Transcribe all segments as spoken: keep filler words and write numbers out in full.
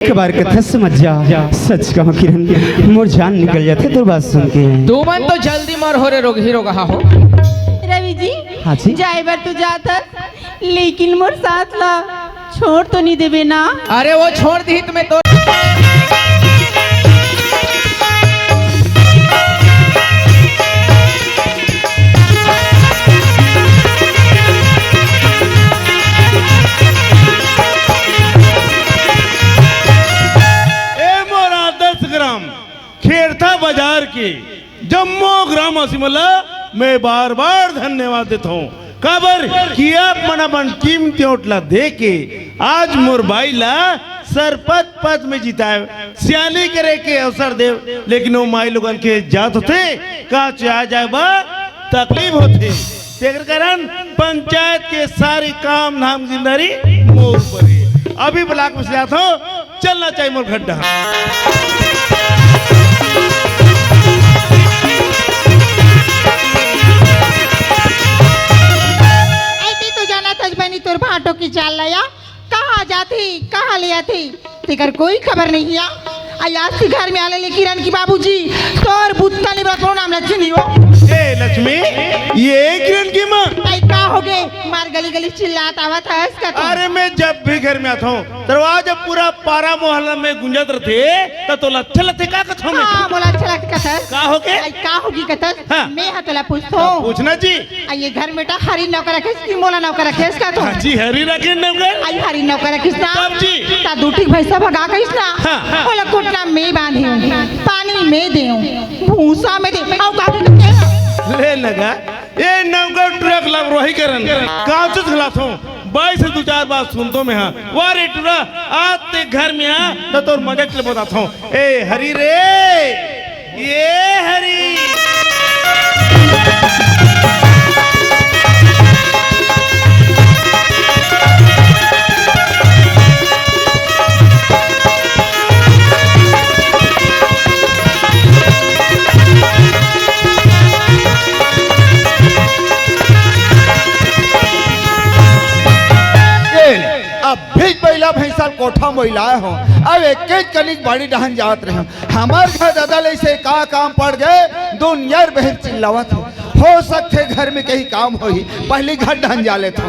एक बार कथा समझ जा, सच कहूं किरण, मोर जान निकल जाथे तोर बात सुन के। तुमन तो जल्दी मर हो रे रोगही रोगहा हो। रवि जी, हाँ जी। जाए बर तो जात हस, लेकिन मोर साथ ला छोड़ तो नहीं देबे ना? अरे वो छोड़ दी तुम्हें तो। ए मोर आदर्श ग्राम खेरथा बाजार के जम्मो ग्रामवासी मन ला मैं बार-बार धन्यवाद देथंव, काबर कि आप मन अपन कीमती वोट ला दे के आज मोर बाई ला सरपंच पद में जिताए, सियानी करे के अवसर देव, लेकिन वो माई लोगन के जात होथे, का चुया जाए बर तकलीफ होथे। तेकर कारण पंचायत के सारी काम धाम जिम्मेदारी मोर ऊपर हे। अभी ब्लॉक में से जात हंव, चलना चाहिए मोर घर डहर। ऐती तो जाना तजबनी तोर भांटो की चाल लया, कहाँ जाती, कहाँ ले आती, तेकर कोई खबर नहीं है। आई आज से घर में आले ले किरण की बाबूजी, तोर बुत्ता निबरत हो नाम लक्ष्मी हो। ए लक्ष्मी, ये किरण की माँ। आई का हो गे? मार गली गली चिल्लात आवत हस का तू? अरे मैं जब भी घर में आता हूँ, दरवाजा पूरा पारा मोहल्ला में गुंजत रथे, त तोला अच्छा लगथे का कथो में? हाँ, मोला अच्छा लगथे कथस। का हो गे? आई का होगी कथस? हाँ। मैं हा तोला पूछथो। पूछना जी। आ ये घर में बेटा हरी नौकर रखेस कि मोला नौकर रखेस का तू? हाँ जी, हरी रखे नौकर। आई हरी नौकर रखेस ना? तब जी। ता दू ठी भैंसा भगा कहिस ना? हाँ, हाँ। ओला कोटना में बांधे, पानी में दे, भूसा में दे, अउ का के? ले नगा, ए नौकर ट्रक ला रोही करन, कांचुस घलाथो, बाई से दू चार बात सुनथो में हा। वाह रे टुरा, आज ते घर में हा, त तोर मजा के बताथो। ए हरी रे, ये हरी। ए, अब भी बइला भैंसा कोठा मोइलाए हो, अब एक एक कनिक बाड़ी डहन जात रहे। हमर घर दादा ले से का काम पड़ गए, दुनिया बहिर चिल्लावत हो। हो सकथे घर में कहीं काम होही, पहली घर डहन जा लेथो।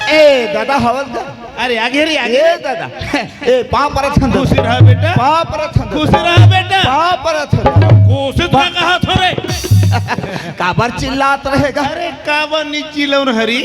ए दादा हवस गा। अरे आगे रे आगे। ए दादा, ए पाँव परत हन दादा। खुशी रहा बेटा। पाँव परत हन दादा। खुशी रहा बेटा। पाँव परत हन दादा। कोशिश ना कहा थो रे। काबर चिल्लात रहेगा? अरे काबर नी चिल्लाऊं हरी,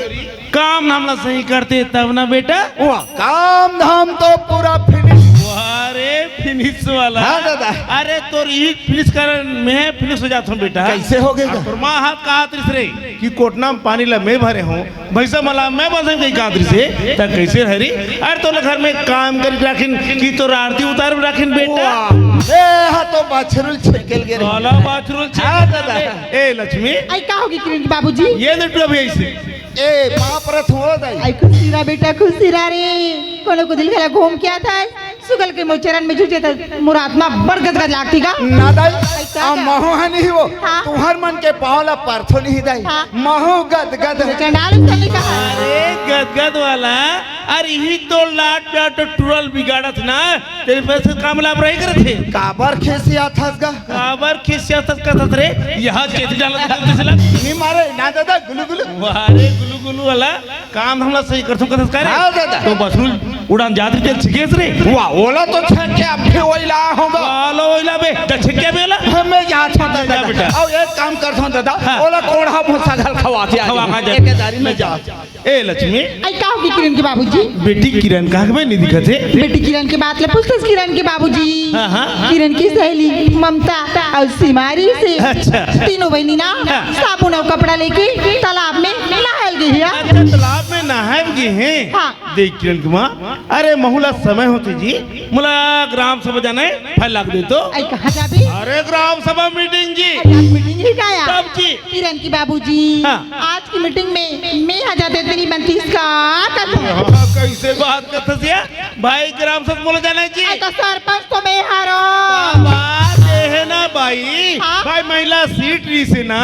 काम धाम ला सही करते तब ना बेटा। वाह, काम धाम तो पूरा फिनिश। वाह रे फिनिश वाला। हाँ दादा। अरे तोर ई फिनिश कर मैं फिनिश हो जात हूँ बेटा। कैसे हो गए? तोर माँ हा कहत रिस रे कि कोटना में पानी ला मैं भरे हूँ, भैंसा मला मैं बंधन कहीं कांत रिस हे, त कैसे हरी? अरे तोला घर में काम कर राखिन कि तोर आरती उतार राखिन बेटा। वाह, ए हा तो बाछरुल छेकेल गे रे। काला बाछरुल छेकेल हाँ दादा। ए लक्ष्मी। आई का होगी किरण की बाबूजी? ये दे टू अभी ऐसे। ए पाँव परत हूँ दाई। आई खुशी रहा बेटा, खुशी रहा रे। कोनो को दिल घला घूम के आता है। सुगल के मोर चरण में झुके त मोर आत्मा बड़ गदगद लागती का? ना दाई, ऐसा आ का? महू हा नहीं हो। हाँ। तुहर मन के पाँव ला परथो नहीं दाई। हाँ। महू गदगद। चंडाल उसका नहीं कहा। अरे गदगद वाला, अरे यही तो लाट प्याट टुरल बिगाड़त ना, तेरे पैसे काम लाभ रही करत हे। काबर खिसियात हस गा? काबर खिसियात हस कथस रे? यहाँ चेती डालत हस रे। नहीं मारे, ना दादा, गुलू गुलू। वाह रे गुलू गुलू वाला। काम धाम ला सही करथों कथस का रे? हाँ, दादा। तो बछरू उड़ान जात रिहिस तेला छिकेस रे। वाह, ओला तो छेक के अब भी ओइला होगा। वालो ओइला बे, त छिके बे ओला। हमें जात होता जा दादा। बेटा। अउ एक काम करथों दादा, हाँ। ओला कोढ़ा भूसा घल खवा के आ खवा जाओ। खा जा। एक दारी में जा। ए लक्ष्मी। आई का होगी किरण के बाबूजी? बेटी किरण कहाँ के बे नहीं दिखत हे? बेटी किरण के बात ले पूछथस किरण के बाबूजी। हाँ, हाँ, हाँ। किरण की सहेली ममता अउ सिमारी से अच्छा। तीनों बहिनी ना हाँ। साबुन अउ कपड़ा लेके तालाब में नहायल गे हे। अच्छा, तालाब में नहायल गे हे। हाँ। देख किरण के माँ, अरे महू ला समय होथे जी, मोला ग्राम सभा जाना हे, फाइल लाग दे तो। आई कहाँ जाबे? अरे ग्राम सभा मीटिंग जी। अरे आज मीटिंग हे का या? तब जी। किरण के बाबूजी, हाँ। आज की मीटिंग में मैं हा जाते तेरी बनती इसका कथों। हाँ, कैसे बात करथस या? भाई ग्राम सभा मोला जाना हे जी। आई तो सरपंच तो मैं हा रों। बाबा, ये है ना भाई, हाँ? भाई, महिला सीट रही से ना,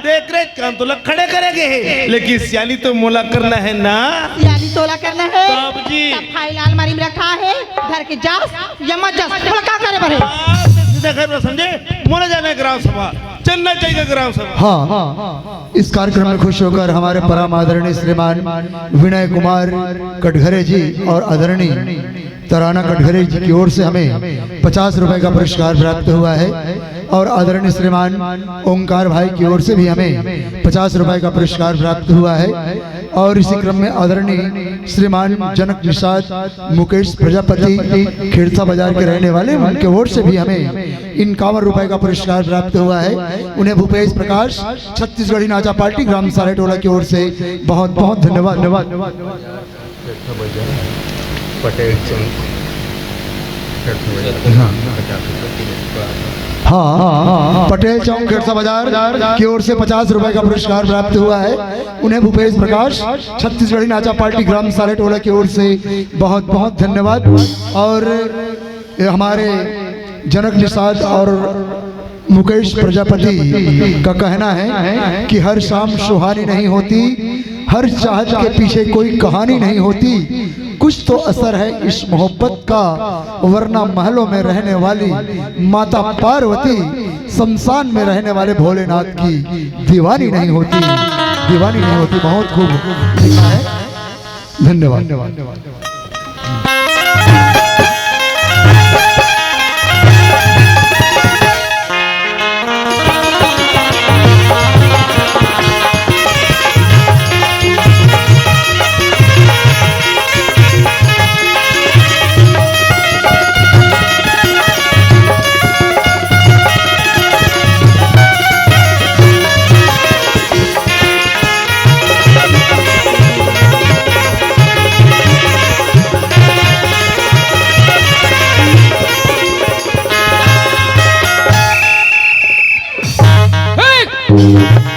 तो एकरे काम तोला खड़े करे गे हे, लेकिन सियानी तो मोला करना है ना। सियानी तोला करना है। बाबूजी। तब फाइल अलमारी में रखा है, धर के जास या मत जास, तोला का करे बर हे? आप सीधा घर में समझे, मोला जाना है ग्राम सभा, चलना चाहिए ग्राम सभा। हाँ, इस कार्यक्रम में खुश होकर हमारे परम आदरणीय श्रीमान विनय कुमार कटघरे जी और आदरणीय तराना कटघरे जी की ओर से हमें पचास रुपए का पुरस्कार प्राप्त हुआ है और आदरणीय श्रीमान ओंकार भाई की ओर से भी हमें पचास रुपए का पुरस्कार प्राप्त हुआ है। और इसी क्रम में आदरणीय श्रीमान जनक निषाद मुकेश प्रजापति खेड़सा बाजार के रहने वाले, उनके ओर से भी हमें इक्यावन रुपए का पुरस्कार प्राप्त हुआ है। उन्हें भूपेश प्रकाश छत्तीसगढ़ी नाचा पार्टी ग्राम सारे टोला की ओर से बहुत बहुत धन्यवाद, धन्यवाद। पटेल चौक। हाँ। हाँ, हाँ, हाँ, हाँ। पटेल चौक खेड़सा बाजार की ओर से पचास रुपए का पुरस्कार प्राप्त हुआ है। उन्हें भूपेश प्रकाश छत्तीसगढ़ी नाचा पार्टी ग्राम सारे टोला की ओर से बहुत बहुत धन्यवाद। और ये हमारे जनक निषाद और मुकेश प्रजापति का कहना है कि हर शाम सुहानी नहीं होती, हर चाहत के पीछे कोई कहानी नहीं होती। कुछ तो असर है इस मोहब्बत का, वरना महलों में रहने वाली माता पार्वती शमशान में रहने वाले भोलेनाथ की दीवानी नहीं होती, दीवानी नहीं होती। बहुत खूब लिखा है। धन्यवाद।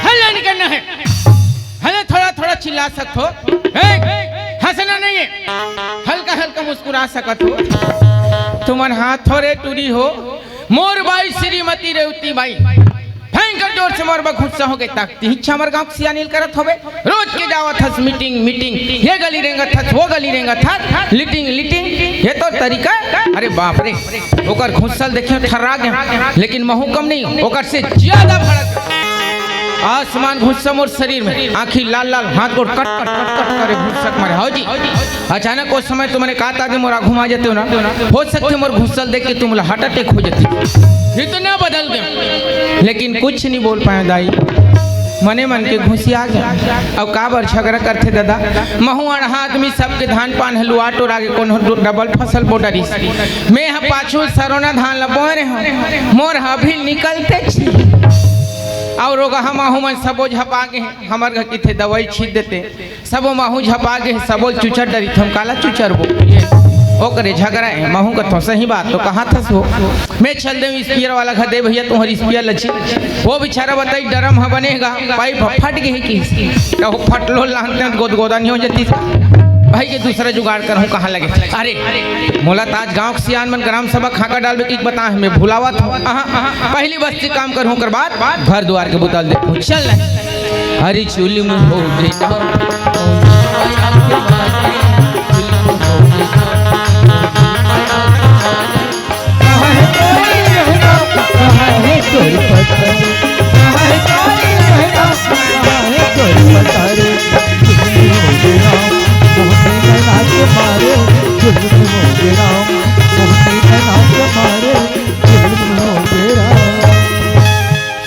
हल्ला नहीं करना है। हल्ला, थोड़ा थोड़ा चिल्ला सकत हो। ए, हंसना नहीं है, हल्का हल्का मुस्कुरा सकत हो। तुमन हाथ थोड़े टूरी हो। मोर बाई श्रीमती रेवती बाई, भयंकर जोर से मोर बा गुस्सा हो गए। ताकती ही हमर गांव के सियानी ल करत होबे। रोज के जावत हस मीटिंग, मीटिंग, ये गली रेंगत हस, वो गली रेंगत हस, लिटिंग, लिटिंग, ये तो तरीका। अरे बाप रे, ओकर गुस्सा ल देखियो, थर्रा गया, लेकिन महू कम नहीं हूँ, ओकर से ज्यादा भड़क। आसमान गुस्सा मोर शरीर में, आंखी लाल लाल, हाथ गोड़ कट कट कट कट करे, भुरसक मारे। हाओ जी, अचानक उस समय तुमने कहा था कि मोर आगू में आ जाते हो ना, हो सकते मोर गुस्सा ल देख के तुम ला हार्ट अटैक हो जाते। इतना बदल गया, लेकिन कुछ नहीं बोल पाए दाई। मने मन के घुसिया गया। अब काबर झगड़ा करथे दादा? महू अड़हा आदमी, सबके धान पान हलुआ टोरा के, कोनो डबल फसल बो डरिस। मैं ह पाछू सरोना धान ल बोए रहे हूँ, मोर ह अभी निकलते छी। और ओगा हम आहू मन सबो झपा के, हमर घर किथे दवाई छीट देते। सबो महू झपा के, सबो चुचर डरित हम, काला चुचर बो। ये ओकरे झगड़ा है, महू कथो सही बात तो कहा थस हो। मैं चल देव स्पीयर वाला घर दे भैया, तुम्हारी स्पीयर लची। वो बेचारा बताई ड्रम ह बनेगा, पाइप ह फट गई कि तो फटलो लानते हैं, गोद गोदा नहीं हो जाती। भाई के दूसरा जुगाड़ करहूँ, कहाँ लगे? अरे मोला ताज गांव के सियान मन ग्राम सभा खाका डालबे की बता, मैं भुलावत हूँ। अहाँ, अहाँ, पहली बस्ती काम करहूँ, कर बाद घर दुआर के बुतल देखहूँ। चल नहीं। हरी चुलिम हो गई।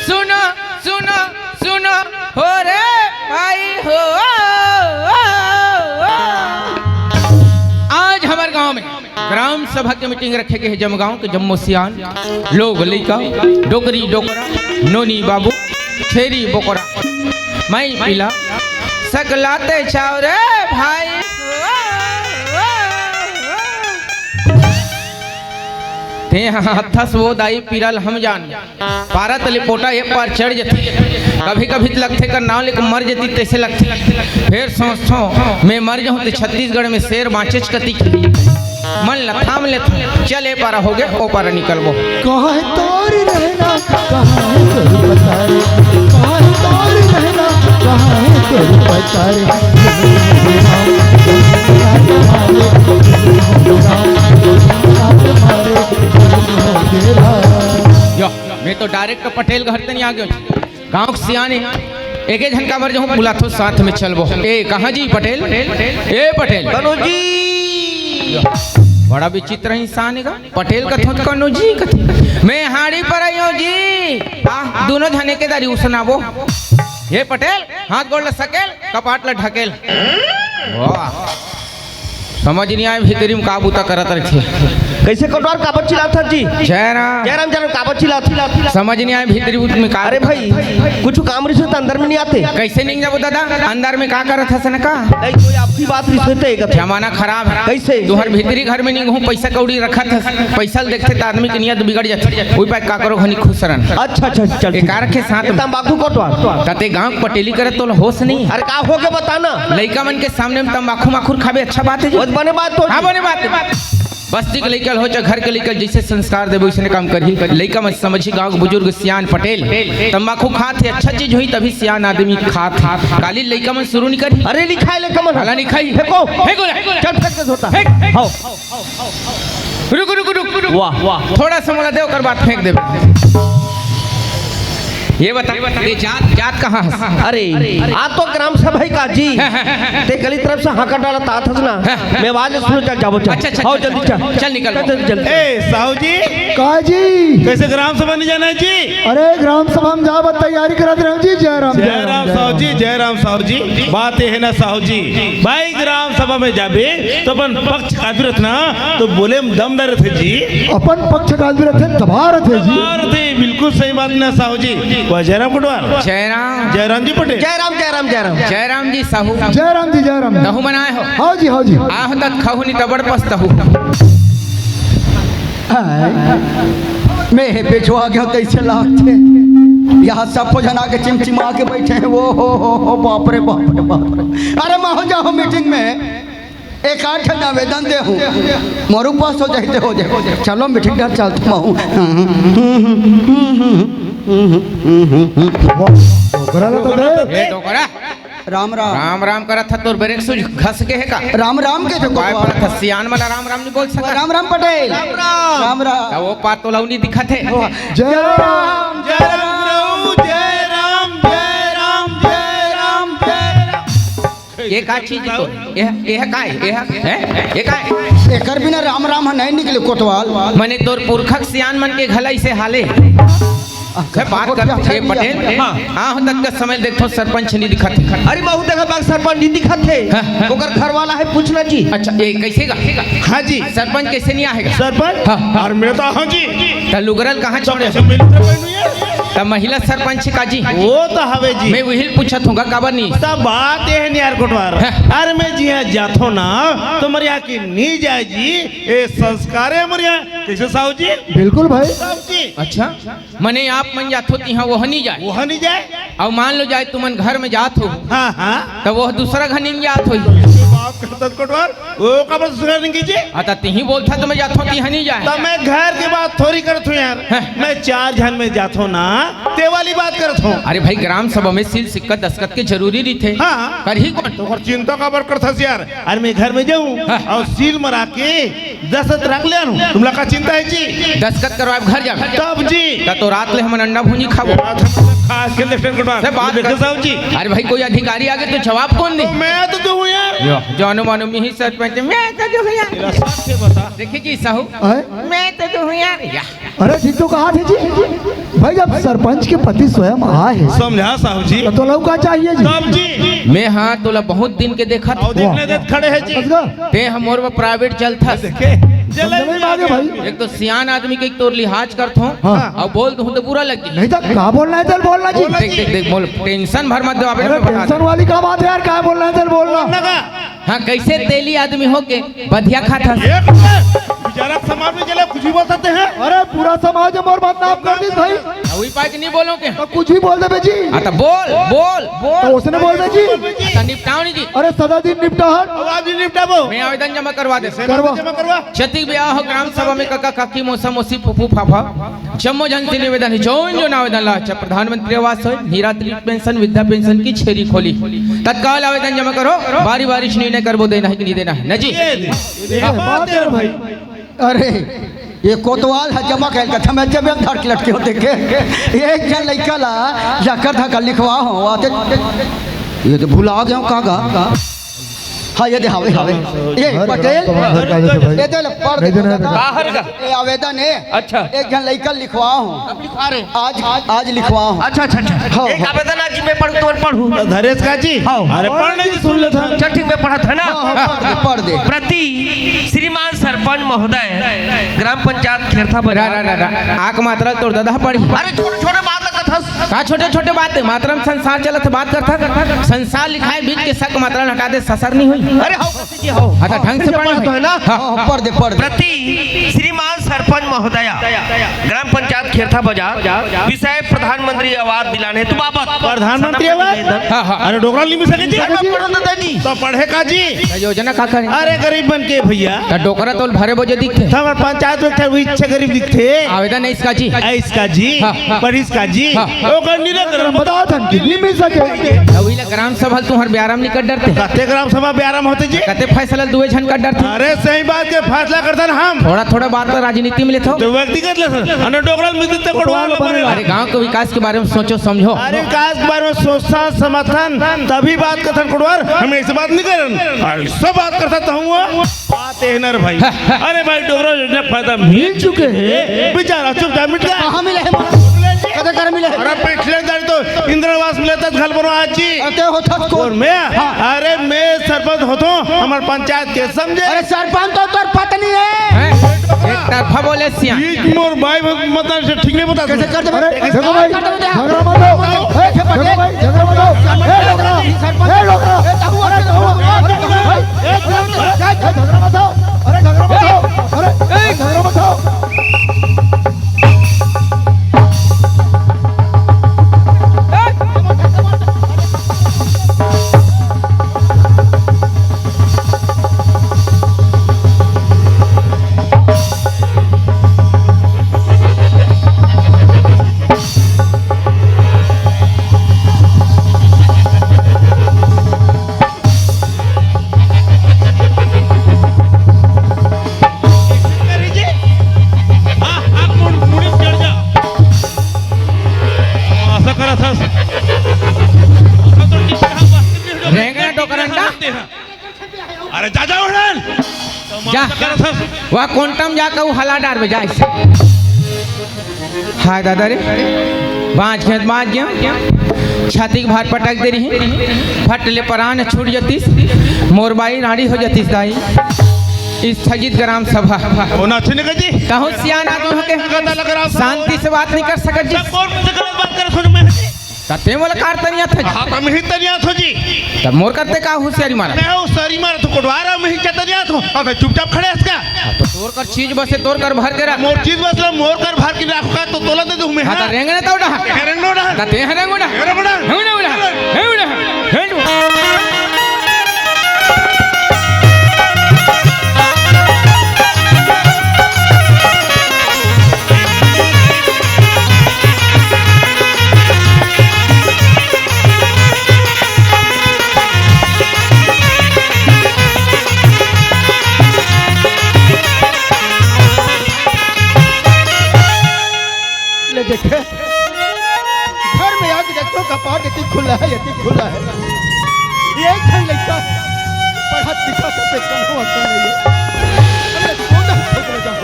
सुनो, सुनो, सुनो, हो रे भाई हो। आज हमर गांव में ग्राम सभा के मीटिंग रखे गए हे। जमगांव के जम्मो सियान लोग, लइका, डोकरी डोकरा, नोनी बाबू, छेरी बोकरा, माई पीला, सकलाते चाव रे भाई। ते हाथस वो दाई पीरल हम जान। पारा तले पोटा एक बार चढ़ जथे, कभी कभी त लगथे कर नाव लेके मर जती, तैसे लगथे। फिर सोचथों मैं मर जाहूं त छत्तीसगढ़ में शेर बाँचेच कती। मन ल थाम लेथन, चल ए पारा होगे, ओ पारा निकलबो। कहाँ है तोर रहना, कहाँ है तोर पतारे, कहाँ है तोर रहना, कहाँ है तोर पतारे। यो, मैं तो direct पटेल घर तनी आ गयो। गांव के सियान ए, एके झन काबर जहूं बुलाथो साथ में चलबो। ए, कहाँ जी पटेल? ए पटेल। कनू जी। बड़ा विचित्र इंसान हे गा। पटेल कथों त कनू जी कथे। मैं हाड़ी पर आयो जी। आ, दोनों झने के दारी उसनाबो। ए पटेल, हाथ गोड़ ल सकेल, कपाट ल ढकेल। वाह। समझ नहीं आए, भीतरी में का बूता करत रहिथे। कइसे कोटवार काबर चिल्लात हस जी? जयराम। जयराम, जयराम, काबर चिल्लात हस? समझ नहीं आए, भीतरी में का अरे बूता भाई, करत रहिथे। कुछ काम रहिस त अंदर में नहीं आते। कइसे नहीं जाबो दादा? अंदर में का करत हस न का? नहीं, कोई आपसी बात रहिस त एक जमाना खराब हे। कइसे? तुहर भीतरी घर में नहीं हूँ, पइसा कौड़ी रखत हस। पइसा ल देखथे त आदमी के नियत बिगड़ जाथे। ओही पाय काकरो घनी खुश रहन। अच्छा, अच्छा, चल, ठीक। एकार के साथ में। तंबाकू कोटवार। तते गांव पटेली करत तोला होश नहीं। अरे का होगे बता ना? लइका मन के सामने में तंबाकू माखुर खाबे, अच्छा बात हे जी? बहुत बने बात तो। हाँ, बने बात हे। बस्ती के लइका ल हो चाहे घर के लइका ल, जइसे संस्कार देबे वइसने काम करही। लइका मन समझही, गांव के बुजुर्ग सियान पटेल तंबाकू खात हे, अच्छा चीज होही तभी सियान आदमी खात हे। काली लइका मन शुरू नहीं करही। अरे नहीं खाय लइका मन। काला नहीं खाही। फेंको। फेंको ना। चल फेंक दे धोता। फेंक, फेंक। हाँ। रुक, रुक, रुक, रुक। वाह, वाह। थोड़ा सा मोला दे, ओकर बाद फेंक देबे। ये बता, ये जात, जात कहाँ हस? अरे, आज तो ग्राम सभा हे का जी। ते गली तरफ से हांका डालत आत हस ना। हाँ। मैं आवाज सुन, चल जाबो, चल। अच्छा, अच्छा, आओ, अच्छा, जल्दी अच्छा। चल। चल, निकल। चल, जल्दी, जल्दी। ए, साहू जी। का जी? कइसे ग्राम सभा नहीं जाना हे जी? अरे, ग्राम सभा में जाबे तैयारी करत रहेंव जी। जय राम, जय राम, साहू जी, जय राम, साहू जी। बात ये हे ना, साहू जी, भाई, ग्राम सभा में जाबे त अपन पक्ष काबी रथे ना, त बोले में दम धरे रथे जी। अपन पक्ष काबी रथे, दबा रथे जी। दबा रथे, बिल्कुल सही बात ना, साहू जी। वाह, जयराम कोटवार। जयराम। जयराम जी पटेल। जयराम, जयराम, जयराम। जयराम जी साहू। जयराम जी, जयराम। तहू मन आए हो? हाँ जी, हाँ जी। आहो त खहू नहीं त बड़ पछताहू। हाय, मैं हे पिछुआ के कइसे लागथे? यहाँ सब झन आके चिमचिमा के बइठे हे। ओ हो हो हो, बाप रे, बाप रे, बाप रे। अरे, मैं जाहूँ meeting में, एक आध ठन आवेदन देहूँ, मोर पास हो जाए त हो जाए। चलो, meeting डहर चलत हूँ। डोकरा ला तो दे। ए, डोकरा। राम राम। राम राम करत हस, तोर brake shoe घस गे हे का? राम राम कथे कोटवार। परत हस, सियान मन ला राम राम नहीं बोल सकत। राम राम पटेल। राम राम। राम राम। त ओ पार तोला नहीं दिखत हे। जय राम, जय राम, जय राम, जय राम, जय राम। ये का चीज हे तो? ये, ये का हे? ये हे? हैं? ये का हे? एकर बिना राम राम ह नहीं निकले कोटवार। मने तोर पुरखा के सियान मन के घला इसे हाले। से बात करत हे पटेल। हाँ। हाँ, तक का समय देखथों, सरपंच नहीं दिखत हे। अरे, बहुत जगह बाग सरपंच नहीं दिखत हे। हाँ, हाँ। ओकर घर वाला हे, पूछना जी। अच्छा, ये कइसे गा? हाँ जी। सरपंच कइसे नहीं आएगा? सरपंच? हाँ। अरे, मैं तो हाँ जी। त लुगरा ल कहाँ तो छोड़े? कैसे मिलते पहनू यार? त महिला सरपंच का जी? वो तो हवे जी। मैं उही ल पूछत हूँ गा, काबर नहीं? त बात ये हे नहीं यार कोटवार। हाँ। अरे, मैं जिहाँ जाथों ना, त मोर यहाँ के नहीं जाए जी। ये संस्कार हे मोर यहाँ। कइसे साहू जी? बिल्कुल भाई। साहू जी। अच्छा। मने आप मन जाथो तिहाँ ओह नहीं जाए। ओह नहीं जाए। अउ मान लो जाए तुमन घर में जात हो। हाँ, हाँ। त ओह दूसरा घर नहीं जात हो। बाप करत कोटवार, ओ काबर दूसरा नहीं जी? अ, त तिही बोलथा त मैं जाथो तिहाँ नहीं जाए। त मैं घर के बात थोड़ी करत हूँ यार। हाँ। मैं चार झन में जाथो ना, ते वाली बात करत हूँ। अरे भाई, ग्राम सभा में सील सिक्का दस्तखत के जरूरी रहिथे। हाँ। करही कोन? त ओकर चिंता काबर करथस यार? अरे मैं घर में जाहूँ हाँ। अउ सील मरा के दस्तखत रख ले आनहूँ, तुमला का चिंता हे जी? दस्तखत करवाए घर जा। तब जी। त तो रात ले हमन अंडा भुंजी खाबो। रात हम खा के लेफ्टिनेंट कमांडर से बात देखे कर। साहब जी। अरे भाई, कोई अधिकारी आगे तो जवाब कोन दे? मैं तो दूँ यार। यो, जानो मानो मिही सरपंच, मैं तो दूँ यार। तेरा साथ है बता। देखिए जी साहू, आए? मैं तो दूँ यार। या। अरे ठीक तो कहा थे जी। भाई, जब सरपंच के पति स्वयं आए हैं, समझा साहू जी। तो तोला का चाहिए जी? तब जी। मैं हाँ तोला बहुत दिन के देखत। अउ देखने वाह। देत खड़े हे जी। बस गा। ते हमर बर private चलथस। देखे? जले समझ में आ गया भाई। एक तो सियान आदमी के एक तोर लिहाज करथों, हाँ। अउ बोल दूँ त बुरा लग जाही। नहीं त का बोलना हे, चल बोलना जी। बोलना देख, जी। देख, देख, बोल, tension भर मत दो, आप अरे, मैं बता tension दूँ। वाली का बात हे यार, का बोलना हे, चल बोलना। बोलना का? हाँ, कइसे तेली आदमी होके बधिया खाथस? एक मिनट। जरा समाज में चले, कुछ भी बोल सकते हैं। अरे, पूरा समाज में मोर बदनाम कर दी भाई। वही पाए कि नहीं बोलो के? तो कुछ भी बोल देबे जी। हाँ, तो बोल, बोल, बोल। तो उसने बोल दे जी। तो निपटाओ नहीं जी। अरे, सदा दिन निपटा हन। अब आज ही निपटाबो। मैं आवेदन जमा करवा दे। करवा। जमा करवा। छत्तीस ब्याह हो ग्राम सभा में कका, काकी, मौसा, मौसी, फूफू, फाफा। जम्मो झन से निवेदन हे, जोन जोन आवेदन ला, चाहे प्रधानमंत्री आवास होय, निराश्रित पेंशन, वृद्धा पेंशन की छेरी खोली, तत्काल आवेदन जमा करो, बारी बारी से निर्णय करबो, देना हे कि नहीं देना हे, न जी? ये, ये बात है भाई। अरे, ये कोतवाल हे, जमा कइल का, थमे जब एक धड़ के लटके होते के, एक झन लइका ला जाकर धक्का लिखवा हो, आते, ये तो भुला गया हूँ, का गा? हाँ, ये दे, हावे, हावे। ये घर पटेल, घर का जैसे भाई। ये दे ले, पढ़ दे, नहीं देना है दादा। बाहर का। ये आवेदन हे। अच्छा। एक झन लइका लिखवा हो। कब लिखवा रहे? आज, आज लिखवा हो। अच्छा, अच्छा, अच्छा। हाँ, एक हाँ। आवेदन आज मैं पढ़ू, तुम पढ़ू। धरेश का जी। हाँ। अरे, पढ़ने की सुन लेता। चल, ठीक, मैं पढ़त है ना। हाँ, हाँ, पढ़ दे, पढ़ दे। प्रति श्रीमान सरपंच महोदय, ग्राम पंचायत खेरथा रा, बाजार। रा, रा, रा। आक मात्रा तोर दादा पढ़ी। अरे, छोटे, छोटे बात लगत हस। का छोटे-छोटे बात हे? मात्रा में संसार चलत हे, बात करत हे। संसार लिखाए बीच के सक मात्रा हटा दे, ससर नहीं होई। अरे, हाव, जी, हाव। हाँ, तो ढंग से पढ़ना पढ़ना तो है। है ना? हाँ। हाँ, पढ़ दे, पढ़ दे। प्रति श्रीमान सरपंच महोदया, ग्राम पंचायत खेरथा बाजार, विषय प्रधानमंत्री आवास दिलाने हेतु बाबत। प्रधानमंत्री आवास? हाँ, हाँ। अरे, डोकरा नहीं मिल सके जी। अरे, पढ़ो तो दादा जी। तो पढ़े का जी? योजना का करे? अरे, गरीब मन के भैया। तो डोकरा तो भरे बोझे दिखथे। तो हमारे पंचायत में क्या हुई, इच्छा गरीब दिखथे? आवेदन हे इसका जी। ए, इसका जी, हाँ, हाँ। पढ़िस का जी, हाँ। ओकर निराकरण बता धन की नहीं मिल सके। तो वही ला ग्राम सभा तुहर ब्याराम नहीं कर डरते। कते ग्राम सभा ब्याराम होते जी? कते फैसला दुए झन कर डरते। अरे सही बात के फैसला करथन हम। थोड़ा थोड़ा बात तो राजनीति में लेथो। तो व्यक्तिगत ले सर, अने डोकरा में दिखते कोटवाल बने। अरे गांव के विकास के बारे में सोचो समझो। अरे विकास के बारे में सोचथन समझथन तभी बात करथन कोटवाल, हम ऐसे बात नहीं करन। अरे सब बात करथन तो हम बात एहनर भाई। अरे भाई, डोकरा योजना फायदा मिल चुके हे। बेचारा चुपचाप मिट गया। कहाँ मिले हे मोला? कते कर मिले हे? अरे पिछले दारी तो इंदिरा आवास मिले थे, घर बनो आज जी। अरे ते होता कौन? और मैं? हाँ। अरे मैं सरपंच होतो, हमार पंचायत के समझे। अरे सरपंच तो तोर पत्नी हे। हैं? एक तरफा बोले सिया। ये मोर भाई मतलब से ठीक नहीं बता। कैसे कर दे? अरे देखो भाई, कर दे बेटा। झगड़ा मत हो। ए, झगड़ा मत हो। ए, डोकरा। ए, डोकरा। ए, ताऊ, अरे, ताऊ, अरे, ताऊ, ए, झगड़ा मत हो। अरे, झगड़ा मत हो। अरे, ए, झगड़ा मत हो। रेंगना डोकरंडा। अरे जा, जा उड़न। जा। वाह, कोंटम जाके वो हला डार बे, जा इसे। हाय दादा रे, बाँच गया, बाँच गया। छाती के भार पटक दे रही, फट ले परान छूट जतीस, मोर बाई राड़ी हो जतीस दाई। स्थगित ग्राम सभा। वो ना अच्छे नहीं जी। कहूँ सियान आदमी होके शांति से बात नहीं कर सकत जी। कौन से गलत बात कर सुन में? त ते मोला कार तनिया था जी। हाँ, त हम ही तनिया थो जी। त मोर करते का होशियारी मारा? मैं होशियारी मारा तो कोटवारा में ही तनिया थो। अब चुपचाप खड़े हस का? हाँ, तो तोर कर चीज बसे, तोर कर भर के रख। मोर चीज बस ला, मोर कर भर के रखो का, तो तोला दे दूँ मैं, हाँ, हाँ? तो रेंगने तो उड़ा। रेंगने उड़ा। त ते रेंगने उड़ा। रेंगने उड़ा। रेंगने उड़ा। रेंगने उड़ा। ले देखे, घर में आके देखतो, कपाट एती खुला है, एती खुला है। एक झन लइका पढ़त लिखत हे, कोनो अकल नहीं है। अरे, कौन ठोक ले जाऊँ?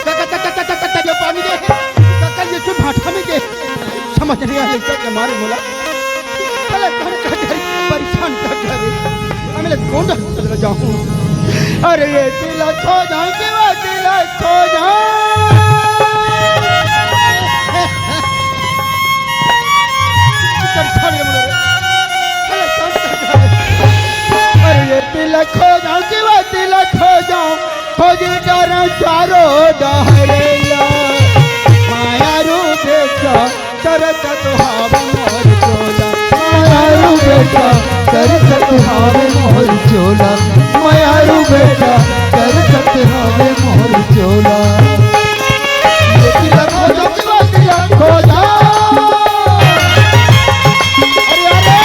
काका, काका, काका, काका, ये पानी दे। काका, ये तू भाटा में दे। समझ नहीं आया, लइका के मारे मोला। साला घर का घर परेशान कर दिया रे। अब मैं कौन सा होटल में जाऊँ? अरे ये तिलक खो जाऊँ कि वो तिलक खो जाऊँ? चल, छोड़ दे मुझे। साला कौन सा होटल में? अरे ये तिलक खो जाऊँ कि वो तिलक खो जाऊँ? खोजी डर चारो डहरेला माया रूप सा तरसत हावे मोर चोला। माया रूप सा तरसत हावे मोर चोला। माया रूप सा तरसत हावे मोर चोला। ये तिलक हो जो कि वो तिलक हो जा। अरे, अरे।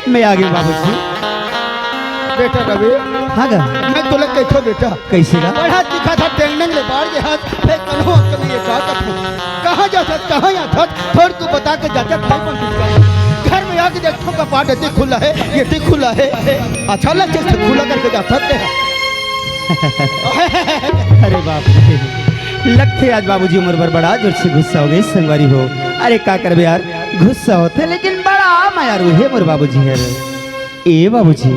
मैं आ गया बाबूजी। बेटा रवि, हाँ गा। मैं तोला कहिथों बेटा। कइसे गा? पढ़त लिखत हस, टेंगनेंग ले बाढ़ गे हस, फेर कन्हो अंक नइ हे का कथों। कहाँ जाथस, कहाँ आथस, थोड़ तू बता के जाथस, नइ बनतिस का। घर में आके देखथों कपाट एती खुला हे, एती खुला हे। अच्छा लगथे खुला करके जाथस ते। अरे बाप रे, लगथे आज बाबूजी मोर बर बड़ा जोर से गुस्सा हो गे संगवारी हो। अरे का करबे यार, गुस्सा होथे लेकिन बड़ा मयारू हे मोर बाबूजी हर। ए बाबूजी,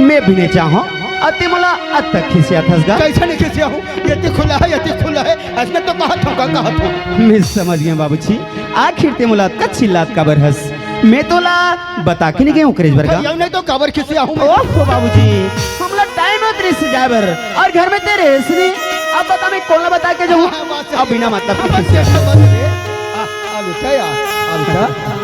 मैं भी नइ चाहंव, अते मोला अतक खिसियाथस गा। कइसे नइ खिसियाहूँ? एती खुला हे, एती खुला हे, अइसने तो कहत हंव का, कहत हंव। मैं समझ गेंव बाबूजी, आखिर ते मोला अतका चिल्लात काबर हस? मैं तोला बता के नइ गेंव ओकरे बर गा। अउ नइ तो काबर खिसियाहूँ मैं? ओहो बाबूजी, हमला टाइम होत रहिस जाए बर, अउ घर में ते रहेस नइ। अब बता मैं कोन ला बता के जाहूँ? हाँ, बात सही। अब बिना मतलब के खिसियाथस। आ, आ बेटा यार, आ बेटा।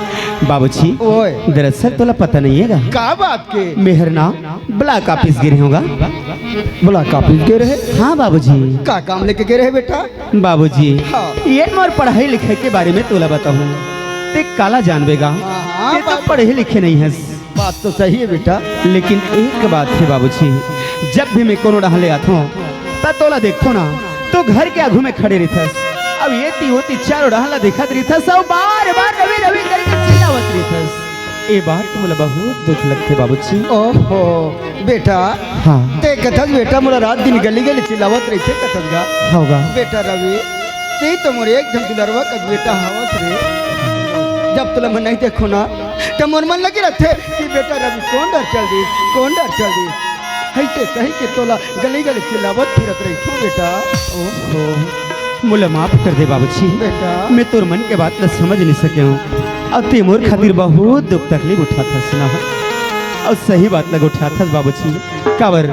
बाबूजी, ओए। दरअसल तोला पता नइ हे गा। का बात के? मेहर ना ब्लॉक ऑफिस गे रहेंव गा। ब्लॉक ऑफिस गे रहे? हाँ बाबूजी। का काम लेके गे रहे बेटा? बाबूजी, हाँ। ये मोर पढ़ाई लिखाई के बारे में तोला बताहूँ। ते काला जानबे गा? हाँ, हाँ, ते तो बाबू। पढ़े लिखे नइ हस। बात तो सही हे बेटा। लेकिन एक बात हे बाबूजी, जब भी मैं कोनो डहर ले आथों, त तोला देखथों ना, तो घर के आघू में खड़े रहिथस। अब एती ओती चारों डहर ला देखत रहिथस, अउ बार बार रवि रवि करके चिल्लावत रहिथस। ए बात मोला बहुत दुख लगथे बाबूजी। ओहो, बेटा, हाँ। ते कथस बेटा मोला रात दिन गली गली चिल्लावत रहिथे कथस गा। हव गा। बेटा रवि, ते तो मोर एक झन दुलरवा कस बेटा हवस रे। जब तोला मैं नइ देखों ना, त मोर मन लगे रहिथे कि बेटा रवि कोन डहर चल दिस, कोन डहर चल दिस। अइसे कहिके तोला गली गली चिल्लावत फिरत रहिथों बेटा। ओहो। मोला माफ कर दे बाबूजी। बेटा। मैं तोर मन के बात ला समझ नइ सकेंव। अउ ते मोर खातिर बहुत दुख तकलीफ उठाथस ना। अउ सही बात ला उठाथस बाबूजी। काबर,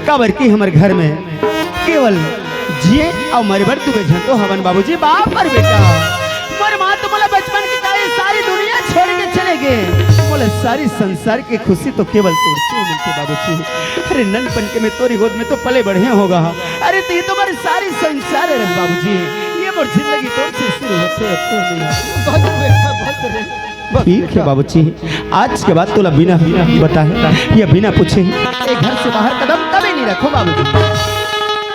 काबर कि हमर घर में केवल जिए अउ मरे बर दुबे झन तो हवन बाबूजी, बाप अउ बेटा। मोर माँ तो मोला बचपन के काहे सारी दुनिया छोड़ के चले गे। मोला सारी संसार के खुशी तो केवल तोर से मिलथे बाबूजी। अरे ननपन के मैं तोरी गोद में तो पले बढ़े हों गा। अरे ते तो मोर सारी संसार हे रे बाबूजी। ये मोर जिंदगी तोर से शुरू होथे, तोर नइ हे। बस बेटा, बस रे, बस ठीक हे बेटा। बाबूजी, आज के बाद तोला बिना बताए या बिना पूछे ये घर से बाहर कदम कभी नइ रखों बाबूजी।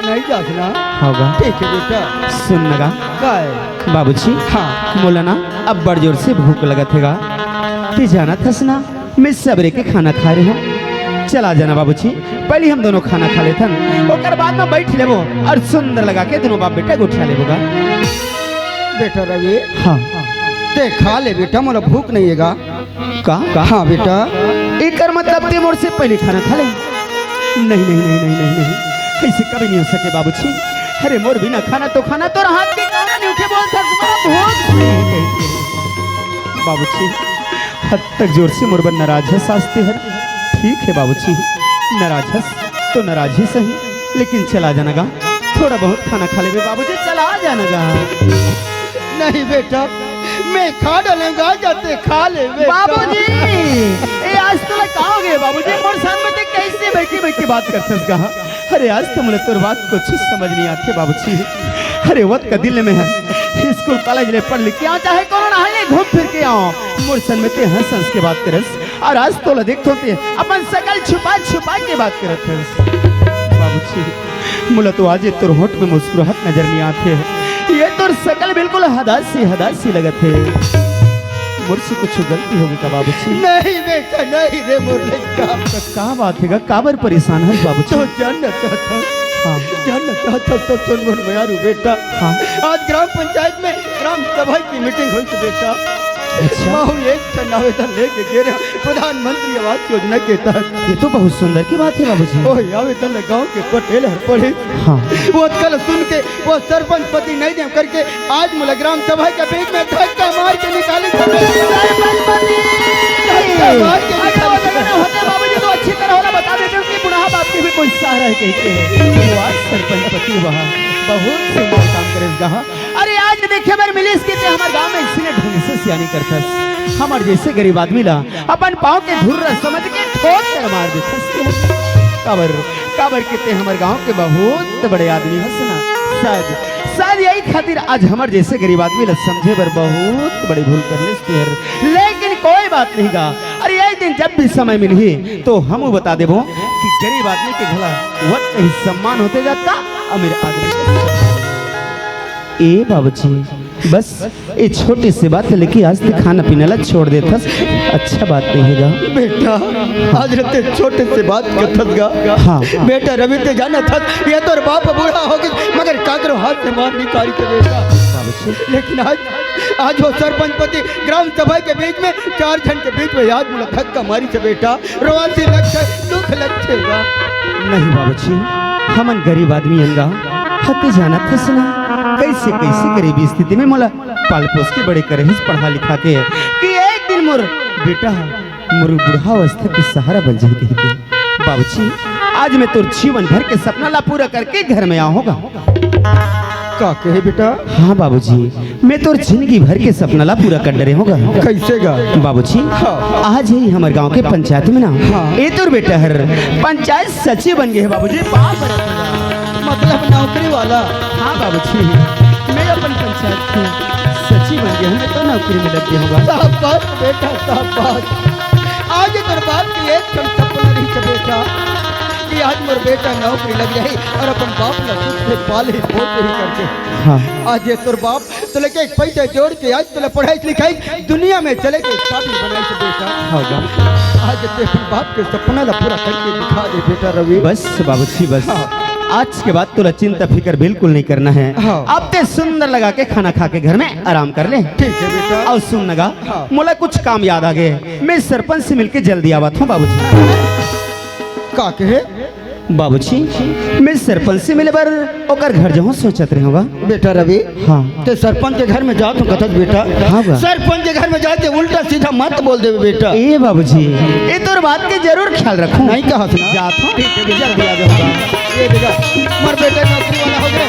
नइ जास ना? हव गा। ठीक हे बेटा। सुन ना गा। काय? बाबूजी, हाँ। मोला ना अब्बड़ जोर से भूख लगत हे गा। ते जानत हस ना, मैं सबेरे के खाना खाए रहेंव। चला जाना बाबूजी, पहली हम दोनों खाना खा लेथन, ओकर बाद में बइठ लेबो अउ सुंदर लगा के दोनों बाप बेटा गोठिया लेबो गा। बेटा रवि, हाँ। ते खा ले बेटा, मोला भूख नइ हे गा। का? का? हाँ बेटा। एकर मतलब ते मोर से पहली खाना खा ले? नहीं, नहीं, नहीं, नहीं, नहीं, नहीं। अइसे कभी नइ हो सके बाबूजी। अरे मोर बिना खाना तो खाना तोर हाथ के कौन नइ उठे बोलथस, मोला भूख नइ हे कहिके। बाबूजी, अतक जोर से मोर बर नाराज हस आज ते हर। ठीक हे बाबूजी, नाराज हस तो नाराज ही सही, लेकिन चला जाना गा, थोड़ा बहुत खाना खा लेबे बाबूजी, चला जाना गा। नहीं बेटा, मैं खा डालेंव गा, जा ते खा ले बेटा। बाबूजी, ए आज तोला का हो गे बाबूजी, मोर सामने ते कइसे बइठी बइठी बात करथस गा? अरे आज तो मोला तोर बात कुछ समझ नइ आथे बाबूजी। अरे वत का दिन ले मैं ह स्कूल कॉलेज ले पढ़ लिख के आंव, चाहे कोनो डहर ले घूम फिर के आंव, मोर संग में ते हंस हंस के बात करस, अउ आज तोला देखथों ते अपन सकल छुपा छुपा के बात करत हस। बाबूजी, मोला तो आज तोर होंठ में मुस्कुराहट नजर नइ आथे। ये तोर सकल बिल्कुल हदासी हदासी लगत हे। मोर से कुछ गलती हो गे का बाबूजी? नहीं बेटा, नहीं रे मोर लइका। त का बात हे गा, काबर परेशान हस बाबूजी? तो जानना चाहत हंव, जानना चाहत हस तो सुन मोर मयारू बेटा। हाँ। आज ग्राम पंचायत में ग्राम सभा की मीटिंग होइस बेटा। अच्छा। महूँ एक ठन आवेदन लेके गे रहेंव प्रधानमंत्री आवास योजना के तहत। ये तो बहुत सुंदर की बात है बाबूजी। ओही आवेदन ला गाँव के पटेल हर पढ़िस। हाँ। वो कल सुन के वो सरपंच पति नहीं देंव करके आज मोला ग्राम सभा के बीच में धक्का मार के निकालिस। सरपंच पति! धक्का मार के अरे, निकालिस। वो जगह ना होते बाबूजी तो अच्छी तरह ओला बता देते कि बुढ़ा बाप के भी कोई सहारा है कह के। वाह सरपंच पति वाह, बहुत सुंदर काम करेस गा। अरे आज देखे बर मिलिस कि ते हमर गांव में अइसने ढंग से सियानी करथस। हमर जइसे गरीब आदमी ला अपन पाँव के धूर ला समझ के ठोक कर मार देथस। काबर, काबर कि ते हमर गांव के बहुत बड़े आदमी हस ना। शायद, शायद यही खातिर आज हमर जइसे गरीब आदमी ला समझे बर बहुत बड़ी भूल कर लेस तेहर। लेकिन कोई बात नहीं गा। अरे एक दिन जब भी समय मिलही तो हमू बता देबो कि गरीब आदमी के घला वत ही सम्मान होते जाता, अमीर आदमी के सम्मान। ए बाबूजी, बस ये छोटे से बात लेके आज ते खाना पीना ला छोड़ देथस, अच्छा बात नहीं है गा। बेटा, आज रते छोटे से बात कथस गा। हाँ। बेटा रवि, ते जानत हस, ये तोर बाप बूढ़ा हो गे, मगर काकरो हाथ से मार नहीं पारी के बेटा। बाबूजी। लेकिन आज, आज वो सरपंच पति ग्राम सभा के बीच में चार झन के बीच में आज मोला धक्का मारिस बेटा। रोवासी लगथे, दुख लगथे गा। नहीं बाबूजी, हमन गरीब आदमी अन गा। हा ते जानत हस ना, कैसे, कैसे गरीबी स्थिति में मोला पाल पोस के बड़े करे हस पढ़ा लिखा के, कि एक दिन मोर बेटा मोर बुढ़ावस्था के सहारा बन जाही कहिके। बाबूजी, आज मैं तोर जीवन भर के सपना ला पूरा करके घर में आहों गा। का कहे बेटा? हाँ बाबूजी, मैं तोर जिंदगी भर के सपना ला पूरा कर डरे हों गा। कैसे गा? बाबूजी, हाँ। आज ही हमर गांव के पंचायत में ना, हाँ। ए तोर बेटा हर पंचायत सचिव बन गे हे बाबूजी। बाप रे। मतलब नौकरी वाला? हाँ बाबूजी, मैं अपन पंचायत के सचिव बन गे हूँ, मैं तो नौकरी में लग गे हूँ गा। शाबाश बेटा, शाबाश। आज तोर बाप के एक ठन सपना रहिस बेटा कि आज मोर बेटा नौकरी लग जाही और अपन बाप ला सुख से पालही पोसही करके। हाँ। आज ये तोर बाप तोला एक पैसा जोड़ के आज तोला पढ़ाइस लिखाइस, दुनिया में चले के काबिल बनाइस बेटा। हाँ गा। आज ते अपन बाप के सपना ला पूरा करके दिखा दे बेटा रवि। बस बाबूजी बस। हाँ। आज के बाद तोला चिंता फिकर बिल्कुल नहीं करना है। हाँ। अब ते सुंदर लगा के खाना खा के घर में आराम कर ले। ठीक है बेटा। अउ सुन ना गा, हाँ। मोला कुछ काम याद आ गे, मैं सरपंच से मिलके जल्दी आवत हूँ बाबूजी। का कहे? बाबूजी, मैं सरपंच से मिले बर ओकर घर जाहूँ सोचत रहे हूँ गा। बेटा रवि, हाँ। ते सरपंच के घर में जात हूँ कथस बेटा। हाँ बा। सरपंच के घर में जाके उल्टा सीधा मत बोल देबे बेटा। ए बाबूजी, ए तोर बात के जरूर ख्याल रखूँ। नहीं कहा सुना। जात हूँ। ठीक है, जल्दी आ जाऊँगा। ये देखा, हमारे बेटे नौकरी वाला हो गए,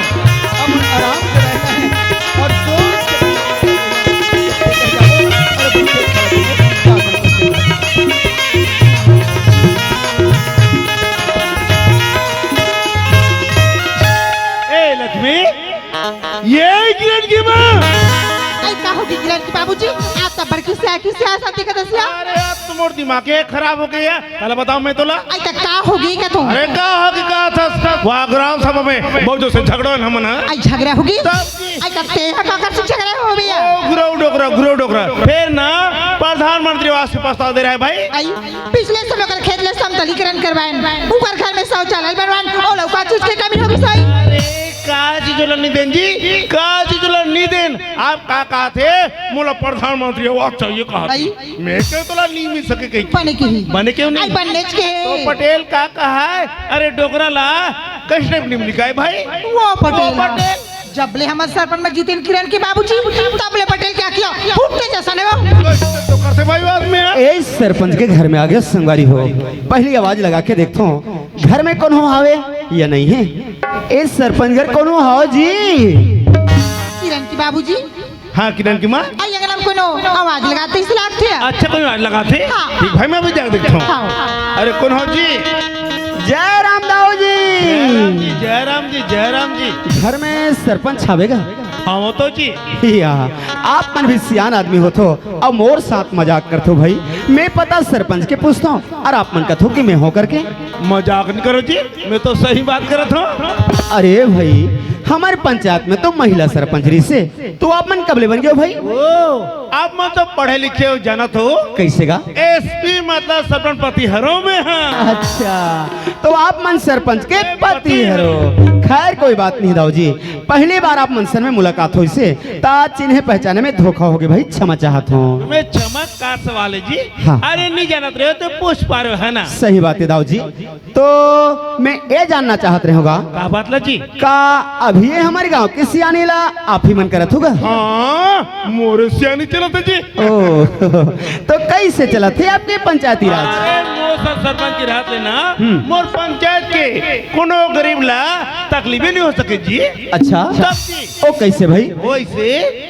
हम आराम से रहना है और जो ए लक्ष्मी, ये किरण की माँ। आई का होगे किरण की बाबूजी? आप तो बड़की से आके से आसा दिखत हसिया। अरे, अब तो मोर दिमाग ही खराब हो गया है। पहले बताओ मैं तोला। आई तो का होगे का तू? अरे, का होगे का था? वहाँ ग्राम सभा में बहुत जोर से झगड़ा है हमन, हाँ? आई झगड़ा होगे? तब की। आई का ते हा का कर से झगड़ा हो भैया? ओ, गुरु डोकरा, गुरु डोकरा। फिर ना, प्रधानमंत्री आवास के प्रस्ताव दे रहा है भाई। आई, पिछले समय ओकर खेत ले समतलीकरण करवाएन, ऊपर घर में शौचालय बनवाएन, ओ लौका चूज के कमी होगे सही। अरे, का चीज ला नहीं देन जी? का चीज ला नहीं देन? आप का कहा थे? मोला प्रधानमंत्री आवास चाहिए कहा थे। आई। मैं क्यों तोला नहीं मिल सके कहीं? बने के ही। बने क्यों नहीं? आई बनने के। तो पटेल का कहा है? अरे डोकरा ला कहीं नहीं मिल गए भाई। वो पटेल। वो पटेल। जब ले हमर सरपंच में जीतेन किरण के बाबूजी, तब ले पटेल क्या किया? फुट्टे जैसा ने वो। तो करते भाई बात में है। ए सरपंच के घर में आ गया संगवारी हो। पहली आवाज लगा के देखता हूँ, घर में कौन हो आवे या नहीं है? ए सरपंच घर कौन हो जी? किरण की बाबूजी। हाँ, किरण की माँ। आई अगर हम कोनो आवाज लगाते ही लागथे। अच्छा, कोई आवाज लगाथे? हाँ। ठीक भाई, मैं भी जाके देखता हूँ। हाँ। अरे, कौन हो जी? जय राम दाऊ जी। जय राम जी, जय राम जी, जय राम जी। घर में सरपंच आवेगा? हाँ, वो तो जी। या, आप मन भी सियान आदमी हो तो, अब मोर साथ मजाक करथो भाई। मैं पता सरपंच के पूछता हूँ और आप मन कथो कि मैं हो करके। मजाक नहीं करो जी, मैं तो सही बात करत हूँ। अरे भाई, हमर पंचायत में तो महिला सरपंच रहिसे, तो आप मन कब ले बन गए हो भाई? ओ, आप मन तो पढ़े लिखे हो, जानत हो। कैसे गा? एसपी मतलब सरपंच पति हरो में, हाँ। अच्छा, तो आप मन सरपंच के पति हरो। खैर, कोई बात नहीं दाऊ जी, पहली बार आप मन से में मुलाकात होइसे, ता चिन्हे पहचाने में धोखा होगे भाई, क्षमा चाहत हूँ। मैं क्षमा का सवाल है जी। हाँ। अरे, नहीं जानत रहे हो तो पूछ पा रहे हो, है ना? सही बात है दाऊ जी। तो मैं ये जानना चाहत रहे होगा, का बात ला जी? का अभी ये हमारे गांव के सियानी ला आप ही मन करत होगा? हाँ, मोर सियानी चलत है जी। ओ, तो कैसे चलत है आपके पंचायती राज? अरे, मोर सब सरपंच की राहत लेना, हम्म। मोर पंचायत के कोनो गरीब ला तकलीफ ही नहीं हो सके जी। अच्छा, तब जी। ओ, कैसे भाई? वैसे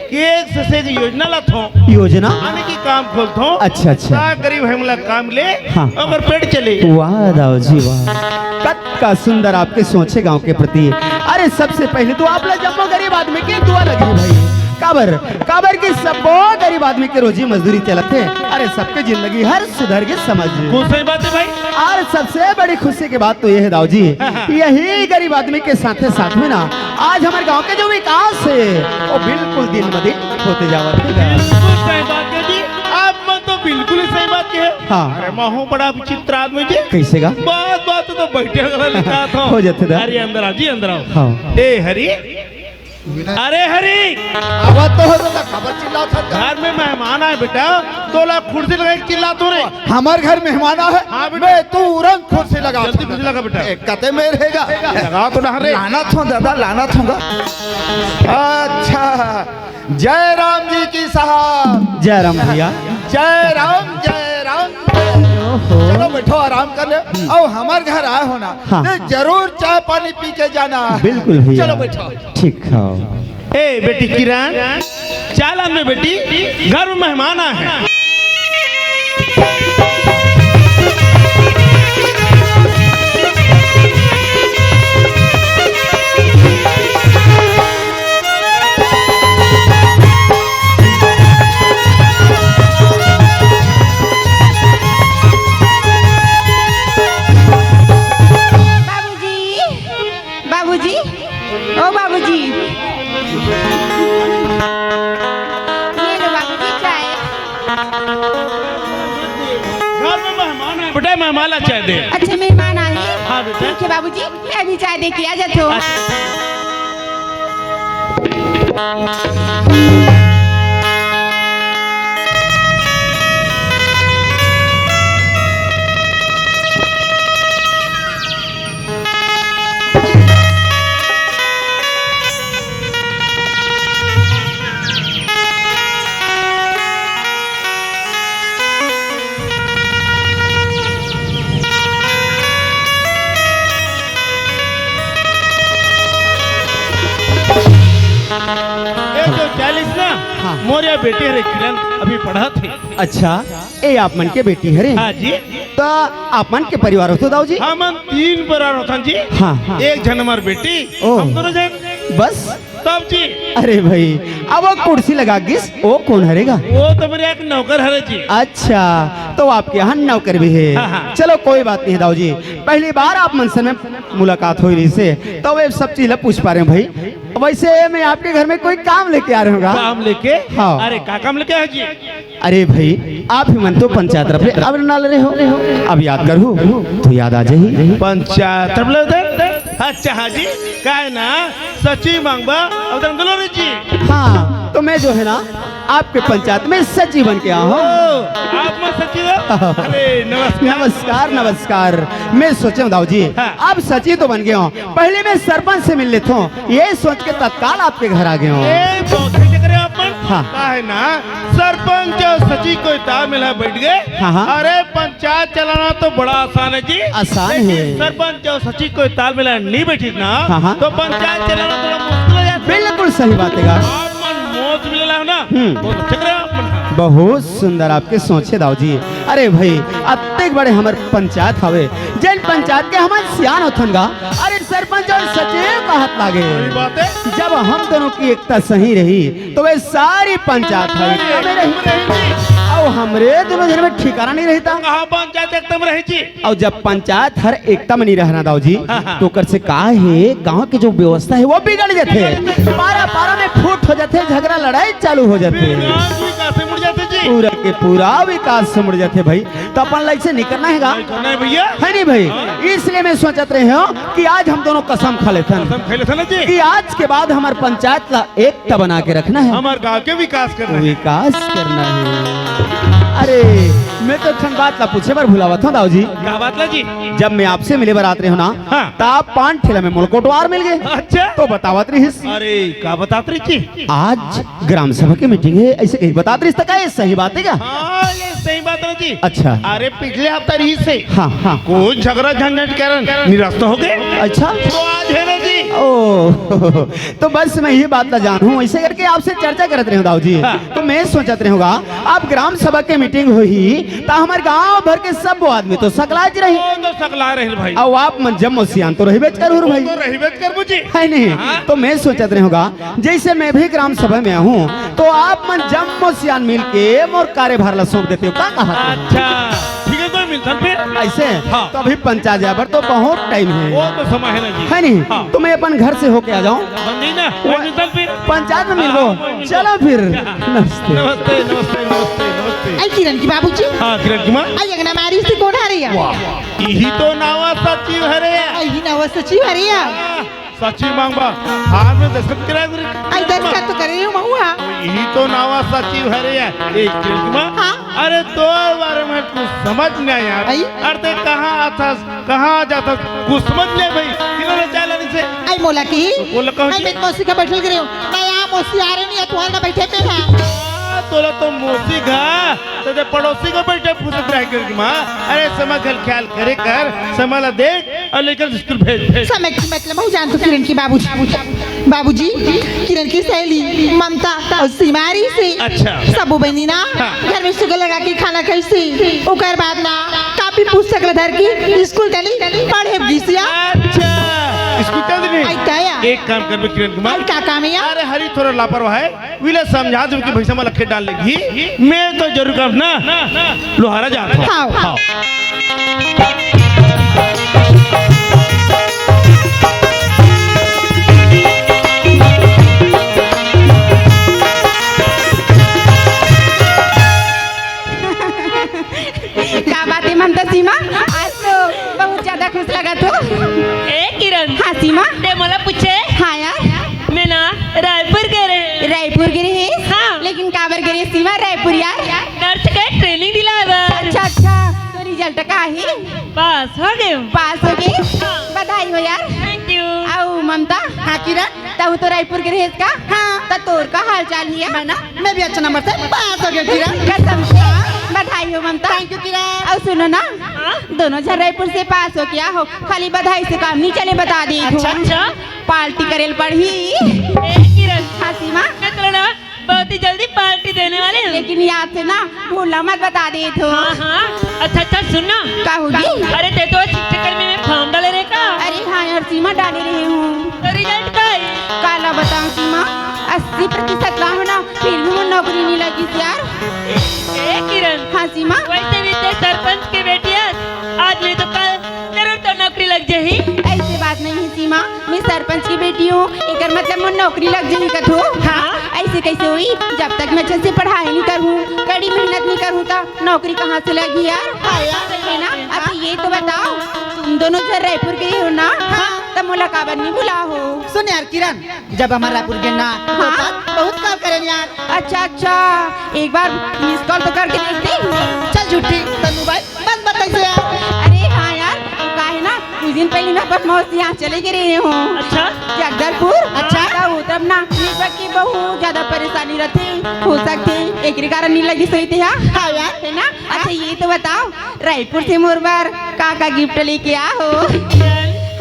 कि एक से, से एक योजना लात हों। योजना? आने की काम खोलत हों। अच्छा, अच्छा। ता गरीब हमला काम ले, हाँ। ओकर पेट चले। वाह दाऊ जी, वाह। कत का सुंदर आपके सोचे गांव के प्रति। अरे, सबसे पहले तो आप ला जम्मो गरीब आदमी के दुआ लगी भाई। काबर, काबर कि सब्बो गरीब आदमी के रोजी मजदूरी चलत है। अरे, सबके जिंदगी हर सुधर के समझ। बहुत सही बात है भाई। और सबसे बड़ी खुशी की बात तो ये है दाऊ जी, यही गरीब आदमी के साथे साथ में ना आज हमारे गांव के जो विकास है, वो बिल्कुल दिन ब दिन होते जावत है। बिल्कुल सही बात है जी, आप मन तो बिल्कुल ही सही बात कहे। हाँ। अरे, महू बड़ा विचित्र आदमी जी। कैसे गा? बात बात तो बैठे वाला लिखा था। हो जाते दा। अरे, अंदर आओ जी, अंदर आओ। हाँ। ए हरी, अरे हरी। आवाज तो हो तो काबर चिल्लात हस? घर में मेहमान आए बेटा, तोला कुर्सी लगा के चिल्लात हों रे। हमार घर मेहमान आए? हाँ बेटा। मैं तुरंत कुर्सी लगा जल्दी दूंगा। कुर्सी लगा बेटा। ए, कते में रहेगा? लगा तो ना रे। लानत हों दादा, लानत हों गा। अच्छा, जय राम जी की साहब। जय राम भैया। जय राम, जय राम। ओहो। चलो बैठो, आराम कर ले। आओ, हमार घर आए हो ना, हाँ। तो जरूर चाय पानी पी के जाना। बिल्कुल भैया। चलो बैठो। ठीक है। ए बेटी किरण, चाला में बेटी, घर में मेहमान आए हैं। बाबूजी, बाबूजी, ओ बाबूजी, ये लो बाबूजी चाय। घर में मेहमान आए बेटा, मेहमान ला चाय दे। अच्छा, मेहमान आए? हाँ बेटा। ठीक है बाबूजी, मैं अभी चाय दे के आ जाती हूँ। अच्छा। एक सौ चालीस ना? हाँ। मोर या बेटी हरे किरण अभी पढ़त हे। अच्छा, ए आप मन के बेटी हरे? हाँ जी। तो आप मन के परिवार होथो दाऊ जी? हमन तीन परिवार होथन जी। हाँ, हाँ। एक झन हमार बेटी, ओ। हम दोनों झन। बस? तब जी। अरे भाई, अब वो कुर्सी लगा गिस, वो कौन हरे गा? वो तो मेरे एक नौकर हरे जी। अच्छा, तो आपके यहाँ नौकर भी है। हाँ, हाँ। चलो कोई बात नहीं दाऊ जी, पहली बार आप मन से में मुलाकात होई रहिसे, तो वे सब चीज ला पूछ पा रहे हैं भाई। वैसे मैं आपके घर में कोई काम लेके आ रहे हूँ गा। काम लेके? हाँ। अरे का काम लेके आए जी? अरे भाई, आप ही मन तो पंचायत तरफ ले अब ना ले रहे हो, अब याद करहू तो याद आ जाही। पंचायत तरफ ले उधर? अच्छा हाँ जी, का है ना, सची मांगबा, अब तन दुलो रे जी। हाँ, तो मैं जो है ना, आपके पंचायत में सची बन के आया हूँ। ओ, आप में सची हो? अरे नमस्कार। नमस्कार, नमस्कार। मैं सोचे हूँ दाऊ जी, हाँ। आप सची तो बन गए हो, पहले मैं सरपंच से मिल लेता हूँ, ये सोच के तत्काल आपके घर आ गए हो। ए, बहुत सही करे आप मन। हाँ। का है ना, सरपंच और सची कोई तालमेल में बैठ गए। हाँ, हाँ। अरे पंचायत चलाना तो बड़ा आसान है जी। आसान लेकिन है। सरपंच और सची कोई तालमेल में नहीं बैठी ना, हाँ, हाँ। तो पंचायत चलाना थोड़ा मुश्किल हो जाता है। बिल्कुल सही बात है। आप मन मौज मिलेला हो ना, हम्म। बहुत अच्छा करे आप मन। बहुत सुंदर आपके सोचे दाऊ जी। अरे भाई, अतेक बड़े हमर पंचायत हवे, जेन पंचायत के हमन सियान होथन गा, अरे सरपंच और सचिव का हाथ लागे। सही बात है। जब हम दोनों की एकता सही रही, तो वे सारी पंचायत हवे। अरे, हमें रही। हमें रही। अउ हमरे दूनों झन में ठिकाना नहीं रहिता। कहाँ पंचायत एकता में रही जी? अउ जब पंचायत हर एकता में नहीं रहना दाऊ जी, हाँ, हाँ। तो ओकर से का हे, गांव के जो व्यवस्था हे वो बिगड़ जाथे। बिगड़ जाथे। पारा पारा में फूट हो जाथे, झगड़ा लड़ाई चालू हो जाथे। फिर गांव विकास से मुड़ जाथे जी। पूरा के पूरा विकास से मुड़ जाथे भाई। तो अपन ला ऐसे नहीं करना हे गा। नहीं करना हे भैया। हे नहीं भाई? हाँ। इसलिए मैं सोचत रहे हूँ कि आज हम दोनों कसम खा लेथन। कसम खा लेथन ना जी। कि आज के बाद हमर पंचायत ला एकता बना के रखना हे। हमर गांव के विकास करना हे। विकास करना हे। अरे, मैं तो एक ठन बात ला पूछे बर भुलावत हूँ दाऊ जी। का बात ला जी? जब मैं आपसे मिले बर आत रहे हूँ ना, हाँ। त आप पान ठेला में मोला कोटवार मिल गे। अच्छा। तो बतावत रहिस। अरे, का बतात रहिस जी? आज ग्राम सभा के मीटिंग हे, ऐसे कहीं बतात रहिस त का ये सही बात हे का? हाँ, ये सही बात हे जी। अच्छा। अरे, पिछले हफ्ता रहिस हे। हाँ, हाँ। कोई झगड़ा झंझट करन निरस्त हो गे। अच्छा। तो आज हे ना जी। ओ, तो बस मैं ये बात ला जानहूँ, ऐसे करके आपसे चर्चा करत रहे हूँ दाऊ जी। हाँ। तो मैं सोचत रहे हूँ गा, आप ग्राम सभा के मीटिंग होही, त हमर गांव भर के सब आदमी तो सकलाच रही। वो तो सकला रहे भाई। अउ आप मन जम्मो सियान तो रहिबेच करहू भाई। तो रहिबेच करबो जी। हे नहीं? हाँ। तो मैं सोचत रहे हूँ गा, जैसे मैं भी ग्राम सभा में आहूँ, तो आप मन जम्मो सियान मिल के मोर कार्यभार ला सौंप देते हो, का कहा? अच्छा, ठीक हे, कोई मिलथन फिर। ऐसे? हाँ। तो अभी पंचायत जाए बर तो बहुत टाइम हे। वो तो समय हे ना जी। हे नहीं? हाँ। तो मैं अपन घर से होके आ जाऊँ। बंदी ना, वो कोई मिलथन फिर। पंचायत में मिलबो। हाँ, वो मिलबो। चलो फिर। नमस्ते। नमस्ते, नमस्ते, नमस्ते, नमस्ते। आई किरण के बाबूजी। हाँ, किरण के माँ। आई अंगना मारी से कोन हरे या? वाह, इही तो नावा सचिव हरे या। आई नावा सचिव हरे या। हाँ। सचिव मांगबा, हाथ में दस्तखत करा दे रे। आई दस्तखत तो करे हूँ महुआ। इही तो नावा सचिव हरे या। ए, किरण की माँ। हाँ। अरे तोर बारे में कुछ समझ नहीं यार। आई? अरे ते कहाँ आथस, कहाँ जाथस, कुछ समझ नहीं भाई। किधर जाए लानी से? आई मोला की? बोला कहो आई जी। मैं मौसी का बैठल करे हूँ। मैं यहाँ मौसी आ रही नहीं है, तुम्हारे ना बैठे पे है। आ, तोला तो मौसी का, तो ते पड़ोसी को बैठे पूछत रहे किरण की माँ। अरे समय घल ख्याल करे कर, समय ला देख। अउ लेकर स्कूल भेज, भेज। समय की मतलब हूँ जान तो किरण की बाबूजी, बाबूजी, किरण की सहेली ममता अउ सीमा रहिसे। अच्छा। सबो बहिनी ना हाँ। घर में सुगर लगा के खाना खाइसे। ओकर बाद ना कापी पुस्तक ला धर के स्कूल चली पढ़े गिस या। अच्छा, स्कूल चल दी नहीं? आई का या? एक काम करबे किरण कुमार। आई का काम हे या? अरे हरी थोड़ा लापरवाह हे। विला समझा दूं कि भैंसा मला खेत डाल लेगी, मैं तो जरूर करना लोहारा जात हूँ। हाँ। हाँ। का बात हे ममता सीमा, आज तो बहुत ज्यादा खुश लगत हो। ए किरण। हाँ सीमा। ते मोला पूछे? हाँ यार। मैं ना रायपुर गे रहे। रायपुर गे रहे? हाँ। लेकिन काबर गे रहे सीमा रायपुर यार? नर्स के ट्रेनिंग दिलाए बर। अच्छा अच्छा, तो रिजल्ट का हे? पास हो गे। पास हो गे? हाँ। बधाई हो यार। Thank you। अउ ममता? हाँ किरण। तहूँ तो रायपुर गे रहेस का? हाँ। त तोर का हाल चाल हे? मैं ना, मैं भी अच्छा नंबर से पास हो गया किरण। कसम से। बधाई हो ममता। Thank you किरण। अउ सुनो ना, हाँ? दोनों झन रायपुर से पास हो गया हो, खाली बधाई से काम नहीं चले, बता दे। अच्छा, अच्छा। पार्टी करे ल पड़ही। ए किरण। हाँ सीमा। मैं तोला ना बहुत ही जल्दी पार्टी देने वाली हूँ। लेकिन याद से ना भूला मत, बता दे तो। हाँ, हाँ। अच्छा, अच्छा, सुन ना। का हो जी? अरे, ते तो चक्कर में मैं फॉर्म डाले रहे का? अरे हाँ यार, सीमा डाले रहे हूँ। तो रिजल्ट का है? काला बताऊँ सीमा, अस्सी प्रतिशत ला हो ना, फिर भी वो नौकरी नहीं लगी यार। ए किरण। हाँ सीमा। वैसे भी ते सरपंच के बेटी है, आज नहीं तो कल जरूर तो नौकरी लग जाही। ऐसे बात नहीं है सीमा, मैं सरपंच की बेटी हूँ, एकर मतलब मोर नौकरी लग जाही कथो। हाँ, ऐसे कैसे होही? जब तक मैं अच्छे से पढ़ाई नहीं करूँ, कड़ी मेहनत नहीं करूँ, तो नौकरी कहाँ से लगही यार? हाँ यार। है ना? अच्छा ये तो बताओ, तुम दोनों जब रायपुर गए हो ना, हाँ। तब मोला काबर नहीं बुला हो? सुन यार किरण, जब हमर रायपुर गे ना, हाँ? तो बहुत कॉल करेन यार। अच्छा अच्छा, एक बार मिस कॉल तो करके देखते। चल झूठी तन्नू बाई, बंद बताइस यार। अरे हाँ यार, का है ना, कुछ दिन पहले मैं अपन मौसी यहाँ चले गे रहे हूँ। अच्छा। जगदलपुर। अच्छा। तब उतब ना नेटवर्क की बहुत ज्यादा परेशानी रहिथे, हो सकथे एकरे कारण नहीं लगिस होही ते हा। हाँ यार। है ना? अच्छा ये तो बताओ, रायपुर से मोर बर का का गिफ्ट लेके आ हो?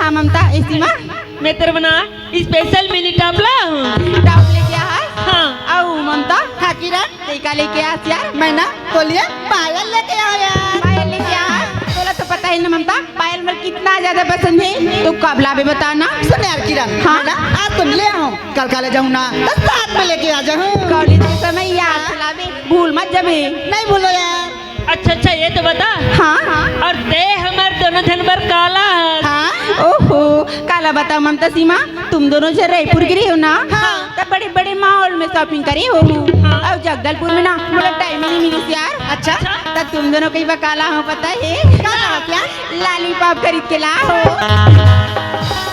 हाँ ममता, ऐसी माँ। मैं तेरे बना स्पेशल मिनी टॉप ला हूँ। टॉप लेके आ हस? हाँ। अउ ममता? हाँ किरण। ते का लेके आस यार? मैं ना तोर लिए पायल लेके आए यार। पायल लेके आस? तोला तो पता है ना ममता, पायल मोला कितना ज्यादा पसंद है। तो कब लाबे बता ना। सुन यार किरण, हाँ? है ना, आज तो ले आऊँ, कल कालेज जाऊँ ना, तो साथ में लेके आ जाऊँ। कॉलेज के समय याद दिलाबे, भूल मत जाबे। नहीं भूलो यार। अच्छा अच्छा, ये तो बता। हाँ? और ते हमर दोनों झन बर काला हस? हाँ? ओहो, काला बताओ ममता सीमा, तुम दोनों झन रायपुर गे रहेव ना? हाँ। तब बड़े बड़े मॉल में शॉपिंग करे होहू। हाँ। अउ जगदलपुर में ना मोला टाइम नहीं मिलिस यार। अच्छा। त तुम दोनों के बकाला हो पता है? का हो क्या? लॉलीपॉप खरीद के ला हो।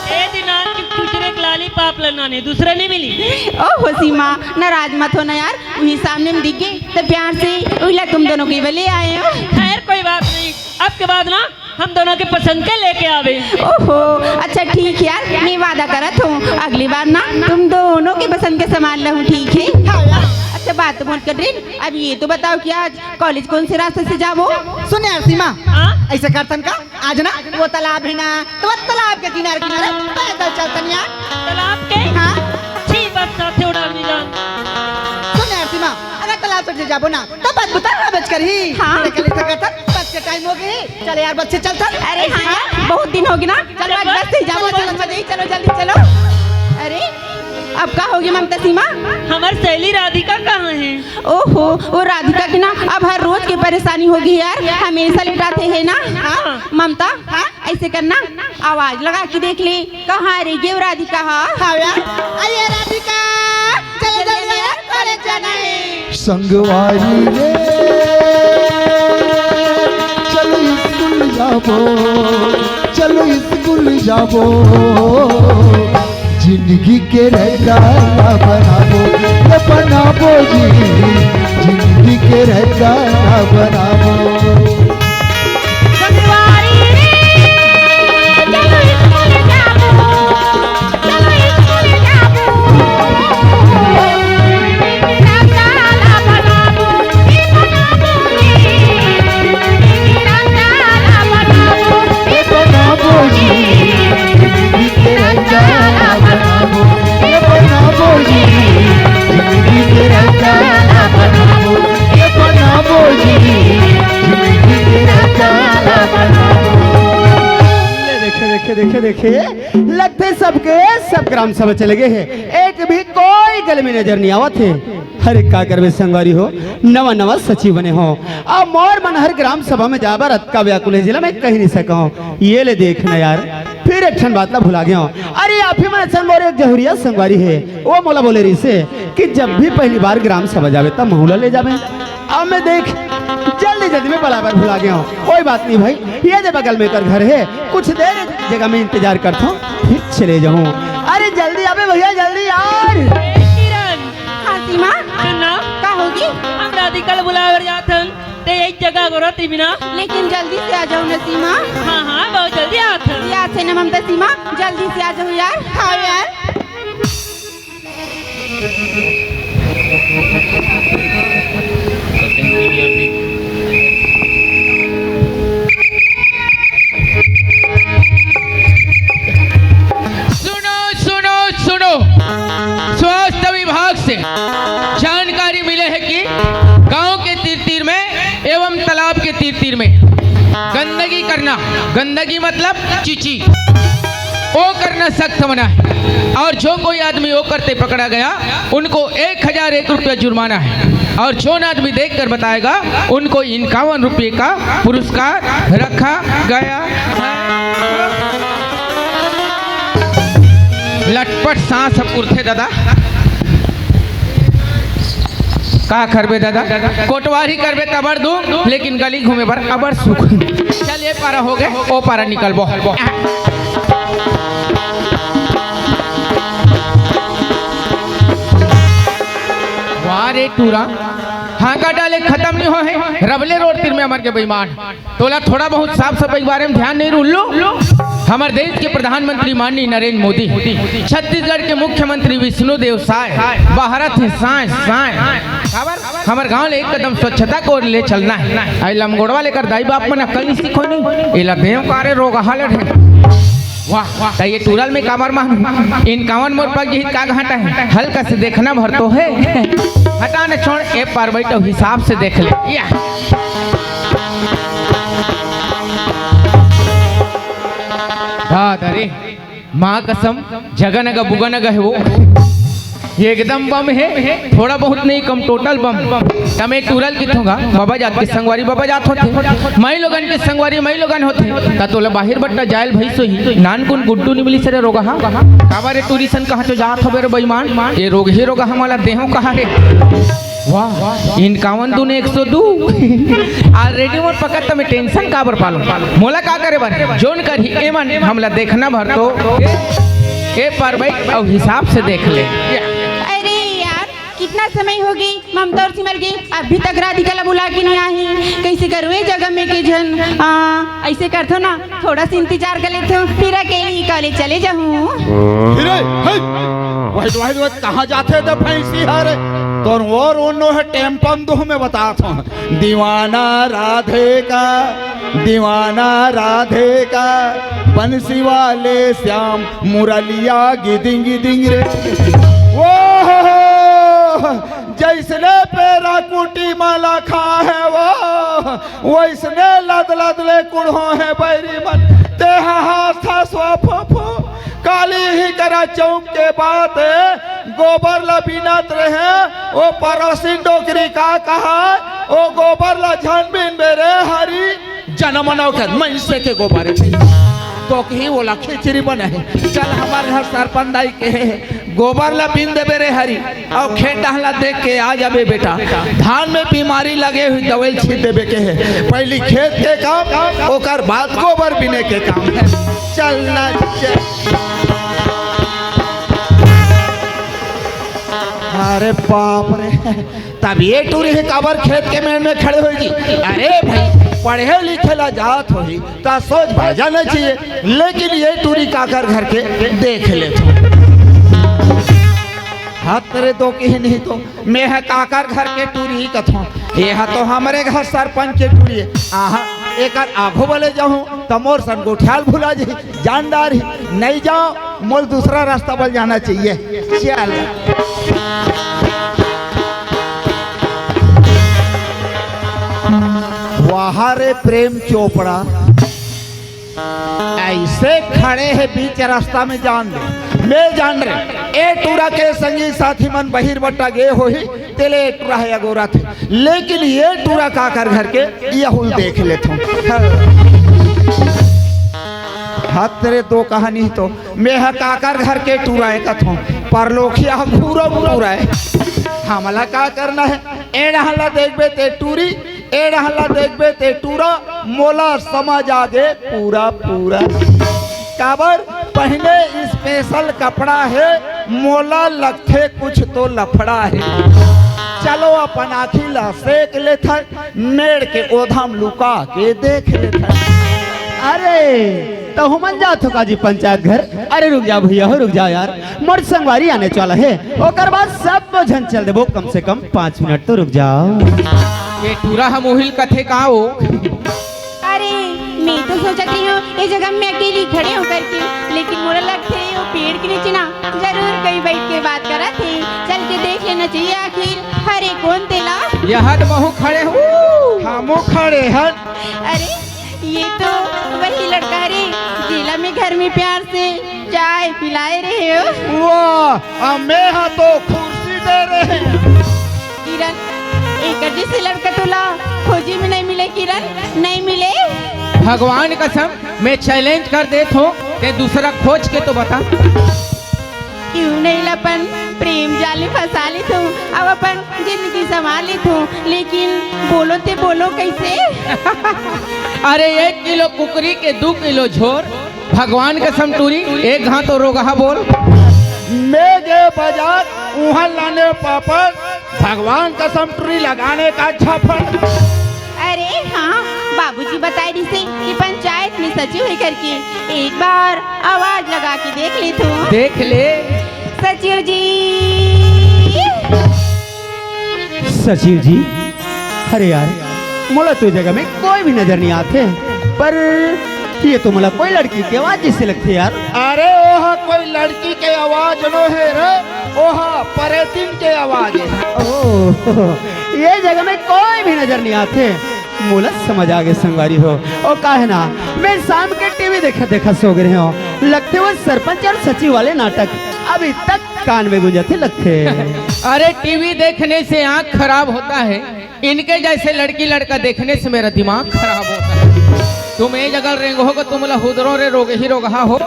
ए दिना चुप चुप रे, लॉलीपॉप ला नाने, दूसरा नहीं मिली। ओहो सीमा, नाराज मत हो ना यार, वही सामने में दिख गए तो प्यार से वही ला तुम दोनों के लिए आए हो। खैर कोई बात नहीं, अब के बाद ना हम दोनों के पसंद के लेके आवे। ओहो, अच्छा ठीक है यार, मैं वादा करत हूँ, अगली बार ना तुम दोनों के पसंद के सामान लाऊं, ठीक है? हाँ यार। अच्छा बात तो बहुत कर रही, अब ये तो बताओ कि आज कॉलेज कौन से रास्ते से जाबो? सुन यार सीमा, हाँ? ऐसे करथन का, आज ना वो तालाब है ना, तो वो तालाब के किनारे किनारे पैदल चलथन यार। तालाब के? हाँ। छी, बस साथे उड़ान नहीं जान। सुन यार सीमा, अगर तालाब से जाबो ना, तो बस बुता बच कर ही। हाँ। निकल सकत हन, बस के टाइम हो गई। चल यार, बस से चलथन। अरे हाँ यार, बहुत दिन हो गए ना। चलो आज बस से जाबो, चलो, चलो, चलो, चलो, जल्दी चलो। अरे अब का होगे ममता सीमा? हमर सहेली राधिका कहाँ है? ओहो, वो राधिका की ना अब हर रोज की परेशानी होगी यार, हमेशा लेटाथे है ना। हाँ। ममता, हाँ? ऐसे करना, आवाज लगा के देख ले, कहाँ रे गे वो राधिका? हाँ? हाँ यार, आइए राधिका, चलो जल्दी यार, कॉलेज जाना है। संगवारी रे, चलो स्कूल जाबो, चलो स्कूल जाबो। जिंदगी के रायता बनाबो, ये बनाबो जी, जिंदगी के रायता बनाबो। ले देखे, देखे, देखे, देखे, लगथे सबके सब ग्राम सभा चले गए हैं, एक भी कोई गल में नजर नहीं आवत है। अरे का करबे संगवारी हो, नवा नवा सचिव बने हो, अब मोर मन हर ग्राम सभा में जाबर अतका व्याकुल है जिला में कही नहीं सकहूँ। ये ले देख ना यार, फिर एक ठन बात ला भुला गया हूँ। अरे आप ही मन असन मोर एक जहुरिया संगवारी है, वो मोला बोले रहिसे कि जब भी पहली बार ग्राम सभा जाबे तब महूला ले जाबे। अब मैं देख जल्दी जल्दी में बलाबर भुला गया हूँ। कोई बात नहीं भाई, ये दे बगल में कर घर है, कुछ देर जगह में इंतजार करता हूँ, फिर चले जाऊँ। अरे जल्दी आबे भैया, जल्दी यार। ए किरण, हाँ सीमा। सुन ना। का होगी? हम राधिका ला बुलाए बर जात हन, ते एक जगह गोरत ही बिना। लेकिन जल्दी से आ जाओ ना सीमा। हाँ हाँ, बहुत जल्दी आत हन। याद से ना ममता सीमा, जल्दी से आ जाओ यार। हाँ यार। सुनो सुनो सुनो, स्वास्थ्य विभाग से जानकारी मिले है कि गांव के तीर तीर में एवं तालाब के तीर तीर में गंदगी करना, गंदगी मतलब चीची, वो करना सख्त मना है। और जो कोई आदमी वो करते पकड़ा गया, उनको एक हजार एक रुपया जुर्माना है। और जो आदमी देख कर बताएगा, उनको इक्यावन रुपये का पुरस्कार रखा गया है। लटपट सांस अब उठथे दादा। का करबे दादा, कोटवारी करबे तबर दुख, लेकिन गली घूमे बर अबर सुख। चल, ये पारा हो गए, ओ पारा निकलबो। वाह रे टूरा, हांका डाले खत्म नहीं हो है, रबले रोड तीर में अमर के बेईमान। तोला थोड़ा बहुत साफ सफाई के बारे में ध्यान नहीं उल्लू। हमर देश के प्रधानमंत्री माननीय नरेंद्र मोदी, छत्तीसगढ़ के मुख्यमंत्री विष्णु देव साय, भारत है साय साय। काबर? हमर गांव ले एक कदम स्वच्छता को ले चलना है। आई लमगोड़वा लेकर दाई बाप मन अकल नहीं सीखो नहीं, एला देव कारे रोग हालत है। वाह, त ये टूरा ल मैं काबर मानहूं? इक्यावन मोर पग जिही त का घाटा है? हल्का से देखना भर तो है। हटा न छोड़, ए पार बैठो, हिसाब से देख ले। या। अरे, माँ कसम, जगनगा बुगनगा हे वो। ये एकदम बम हे, थोड़ा बहुत नहीं, कम टोटल बम। त मैं टूरा ल किथों गा, बाबा जात के संगवारी बाबा जात होथे, माई लोगन के संगवारी माई लोगन होथे, त तोला बाहिर बट्टा जायल भई सोही। नानकुन गुड्डू निमली सरे रोगहा, काबर रे टूरी सन कहाँ तो जात हबे रे बेईमान, ये रोग ही रोगहा, हमला देहो कहाँ रे। वाह, इनकावन दूने एक सौ दू। Already मोर पकड़ त मैं tension काबर पालूं? मोला का करे बर? जोन करही एमन हमला देखना भर तो। ए पर भाई, अब हिसाब से देख ले। अरे यार, कितना समय हो गई ममता और सिमल के, अभी तक राधिका ला बुला के नहीं आई। कैसे करूँ ये जगह में के झन? आ, ऐसे करथो ना, थोड़ा सा इंतजार कर लेथो, फिर अकेली कॉलेज चले जाहूँ। फिर ए, हे, वही, वही, वही, कहाँ जाथे त भैंसी हरे? तोर और उन्नो हे टेम्पम दुह में बतात हूँ। दीवाना राधे का, दीवाना राधे का, बंसी वाले श्याम मुरलिया गिदिंग गिदिंग रे। वो जैसने पेरा कुटी माला खा है वो, वैसने लद लद ले कुढ़ो है बैरी मन। ते हा हाथ था सो फो फो। काली ही करा चौक के बात, गोबर ला बीनत रहे, ओ पड़ोसिन डोकरी का कहा, ओ गोबर ला झन बीनबे रे हरी। जनमनव के मइनसे के गोबर हे। तो कही ओला खिचड़ी बने हे। चल हमार घर सरपंच दाई के हे, गोबर ला बीन देबे रे हरी, अउ खेत डहला देख के आ जाबे बेटा। धान में बीमारी लगे हुई दवाई छीट देबे के हे। पहली खेत के काम, ओकर बाद गोबर बीने के काम हे। चल ना चल। अरे बाप रे, तब ये टूरी हे काबर खेत के मेड़ में खड़े होई जी? अरे भाई, पढ़े लिखे ला जात होही, त सोच भाई जाना चाहिए, लेकिन ये टूरी काकर घर के देख लेथो। हाथ तेरे दो के ही नहीं तो, मैं ह काकर घर के टूरी कथों, ये ह तो हमरे घर सरपंच के टूरी हे। आहा, एकर आघो बले जाहूं, त मोर सन गोठियाल भुला जी, जानदार ही, नहीं जाओ, मोल दूसरा रास्ता बल जाना चाहिए। चल। वाह रे प्रेम चोपड़ा, ऐसे खड़े हे बीच रास्ता में, जान दे, मैं जान रे, ए टूरा के संगी साथी मन बहिर बट्टा गे होही, तेले ए टूरा हे अगोरा थे, लेकिन ये टूरा काकर घर के, यहुल देख लेथों। हाथ तेरे दो कहानी तो, मैं ह काकर घर के टूरा हे कथों, परलोखिया ह घूरो टूरा हे। हमला का करना हे? ए डहला देखबे ते टूरी, ए डहला देखबे ते टूरा, मोला समझ आगे पूरा पूरा। काबर पहने special कपड़ा हे, मोला लगथे कुछ तो लफड़ा हे। चलो अपन आँखी ला सेक लेथन, मेड़ के ओधम लुका के देख लेथन। अरे, त हुमन जात हो का जी पंचायत घर? अरे रुक जाओ भैया हो, रुक जाओ यार, मोर संगवारी आने वाला हे, ओकर बाद सब झन चल देबो, कम से कम पाँच मिनट तो रुक जाओ। ये टूरा हम उहिल कथे का हो? अरे, मैं तो सोचत रही हूँ, ये जगह में अकेली खड़े होकर के, लेकिन मोला लगथे वो पेड़ के नीचे ना जरूर कोई बैठ के बात करत हे। चल के देख लेना चाहिए आखिर हरे कोन तेला। यहत महू खड़े हूँ। हमू खड़े हन। अरे, ये तो वही लड़का रे, जेला मैं घर में प्यार से चाय पिलाए रहे हो। वाह, अब मैं हा तो कुर्सी दे रहे। किरण, एकर जैसे लड़का तोला खोजी में नहीं मिले किरण, नहीं मिले। भगवान कसम, मैं challenge कर देत हों, ते दूसरा खोज के तो बता। क्यों नहीं अपन प्रेम जाल में फंसा लेथों, अब अपन जिंदगी संवार लेथों, लेकिन बोलो ते बोलो कैसे? अरे एक किलो कुकरी के दू किलो झोर, भगवान कसम टूरी, एक घांव तो रोगहा बोल। मैं गे बाजार, उहाँ लाने पापड़, भगवान कसम टूरी लगाने का झापड़। अरे हाँ, बाबूजी बताए दिसे कि पंचायत में सचिव हे करके, एक बार आवाज लगा के देख लेथों। देख ले। सचिव जी। सचिव जी, अरे यार, मोला तो जगह में कोई भी नजर नहीं आथे, पर ये तो मोला कोई लड़की के आवाज जैसे लगथे यार। अरे ओहा कोई लड़की के आवाज नो हे रे, ओहा परेतिन के आवाज हे। ओह, ये जगह में कोई भी नजर नहीं आथे। मोला समझ आ गे संगवारी हो। ओ काहे ना, मैं शाम के टीवी देखत देखत सो गे रहेंव। लगथे वो सरपंच अउ सचिव वाले नाटक अभी तक कान में गूंजत हे लगथे। अरे, टीवी देखने से आंख खराब होता है, इनके जैसे लड़की लड़का देखने से मेरा दिमाग खराब होता है। तुम ए जगह रेंगो हो, तुम ला हुदरो रे रोगही रोगहा हो।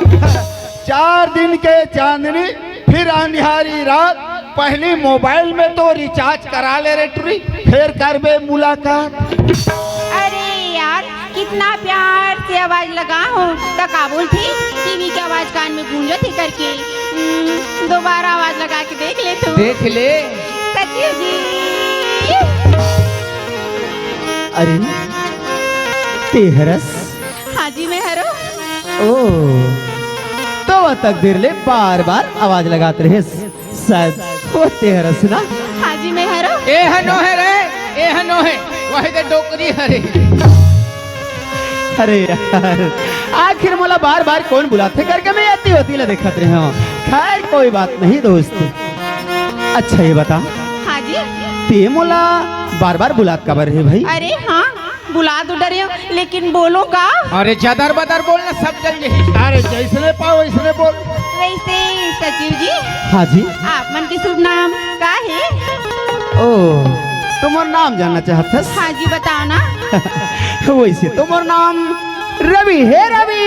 चार दिन के चांदनी, फिर अंधियारी रात। पहली मोबाइल में तो रिचार्ज करा ले रे टुरी, फिर करबे मुलाकात। अरे यार, कितना प्यार से आवाज लगा हो, त का बोलथे, टीवी के आवाज कान में गूंजत हे करके। हम्म, दोबारा आवाज लगा के देख ले तू। देख ले। सचिव जी। अरे, ते हरस? हाँ जी, मैं हरों। ओ, तो वो तक देर ले बार-बार आवाज लगात रहेस, शायद वो ते हरस ना? हाँ जी, मैं हरों। ए ह नोहे रे, ए ह नोहे, वही दे डोकरी हरे। अरे यार, आखिर मोला बार-बार कोन बुलाथे करके मैं एती ओती ला देखत रहेंव। खैर, कोई बात नहीं दोस्त। अच्छा, ये बता, हाँ जी। ते मोला बार-बार बुलात काबर रहे भाई? अरे हाँ, बुला तो डरे हो, लेकिन बोलो का? अरे जदर बदर बोलना, सब जल जाही। अरे जैसने पाओ वैसने बोल। वैसे सचिव जी, हाँ जी। आप मन के शुभ नाम का हे? ओ, तो मोर नाम जानना चाहत हस? हाँ जी, बताओ ना। वैसे तो मोर नाम रवि हे, रवि।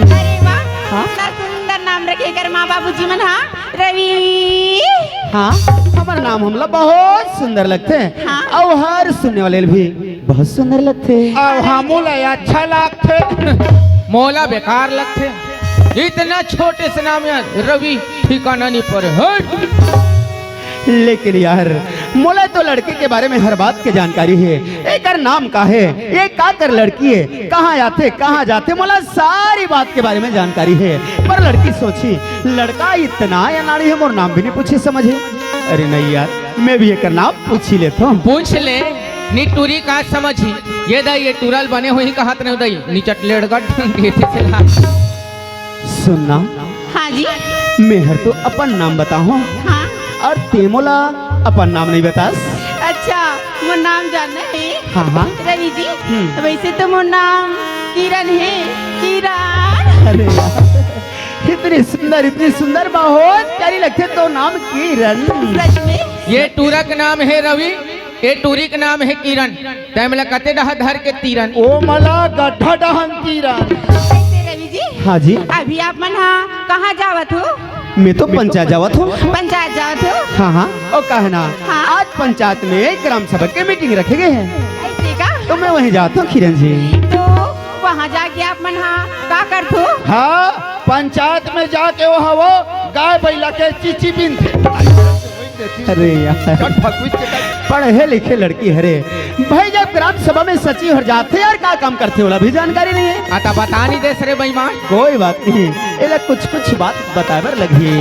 अरे वाह, हाँ? इतना सुंदर नाम रखे कर माँ बाबूजी मन, हाँ? रवि। हाँ, हमर नाम हमला बहुत सुंदर लगथे। हाँ। अउ हर सुनने वाले ल भी बहुत सुंदर लगथे। अउ हमू ला अच्छा लगथे। मोला बेकार लगथे। इतना छोटे से नाम यार, रवि ठिकाना नहीं पड़े। हट। लेकिन यार, मोला तो लड़की के बारे में हर बात के जानकारी हे। एकर नाम का हे, ये का कर लड़की हे, कहाँ आथे, कहाँ जाथे, मोला सारी बात के बारे में जानकारी हे। पर लड़की सोची, लड़का इतना अनाड़ी हे, मोर नाम भी नहीं पूछे समझे। अरे नहीं यार, मैं भी एकर नाम पूछ ही लेथों। पूछ ले, नी टूरी का समझी। ये दई, ये टूरा ल बने होही कहत नहीं दई, निचट लेड़गट ढंग के से ला। सुनना। हाँ जी। मैं हर तो अपन नाम बताहूँ। हाँ। अउ ते मोला अपन नाम नहीं बतास। अच्छा, मोर नाम जानना हे? हाँ, हाँ। रवि जी, हम्म। वैसे तो मोर नाम किरण हे, किरण। अरे यार, इतनी सुंदर, इतनी सुंदर, बहुत प्यारी लगथे तोर नाम किरण। सच में? ये टूरा के नाम हे रवि, ये टूरी के नाम हे किरण। तैं मोला कते डहा धर के तीरन। ओ मला गड्ढा डहन तीरन। ऐसे रवि जी। हाँ जी। अभी आप मन हा कहाँ जावत हो? मैं तो पंचायत जावत हूँ। पंचायत जावत हो? हाँ, हाँ। ओ काहे ना? हाँ। आज पंचायत में ग्राम सभा के मीटिंग रखे गए हैं। ऐसे का? तो मैं वहीं जाता हूँ किरण जी। तो वहाँ जाके आप मन हा का करत हो? हाँ, पंचायत में जाके वो हवो गाय बैला के चीची बिनथे। अरे यार। चट फकुच के तक। पढ़े लिखे लड़की हरे भाई, जब ग्राम सभा में सचिव हर जाथे यार, का काम करथे, ओला भी जानकारी नहीं है। आ, त बता नहीं देस रे बेईमान। कोई बात नहीं, एला कुछ कुछ बात बताए बर लगही।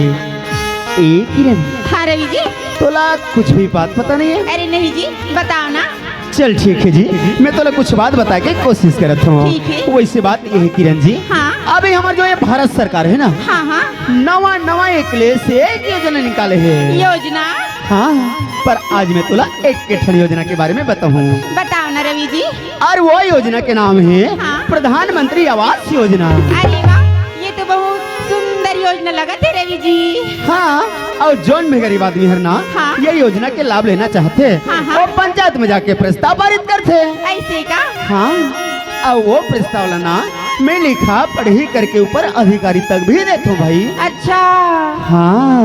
ए किरण। हाँ रवि जी। तोला कुछ भी बात पता नहीं है? अरे नहीं जी, बताओ ना। चल ठीक है जी, मैं तोला कुछ बात बताए के कोशिश करत हूँ। ठीक है। वैसे बात ये है किरण जी, हाँ। अभी हमर जो ये भारत सरकार है ना, हाँ, हाँ। नवा नवा एक ले से एक योजना निकाले है। योजना? हाँ, पर आज मैं तोला एक के ठन योजना के बारे में बताहूँ। बताओ ना रवि जी। अउ वो योजना के नाम है हाँ। प्रधानमंत्री आवास योजना। अरे वाह, ये तो बहुत सुंदर योजना लगत है रवि जी। हाँ, अउ जौन भी गरीब आदमी हर ना हाँ। ये योजना के लाभ लेना चाहथे, हाँ, हाँ। वो पंचायत में जाके प्रस्ताव पारित करथे। ऐसे का? हाँ, अउ वो प्रस्ताव ला ना मैं लिखा पढ़ी करके ऊपर अधिकारी तक भी देथों भाई। अच्छा। हाँ,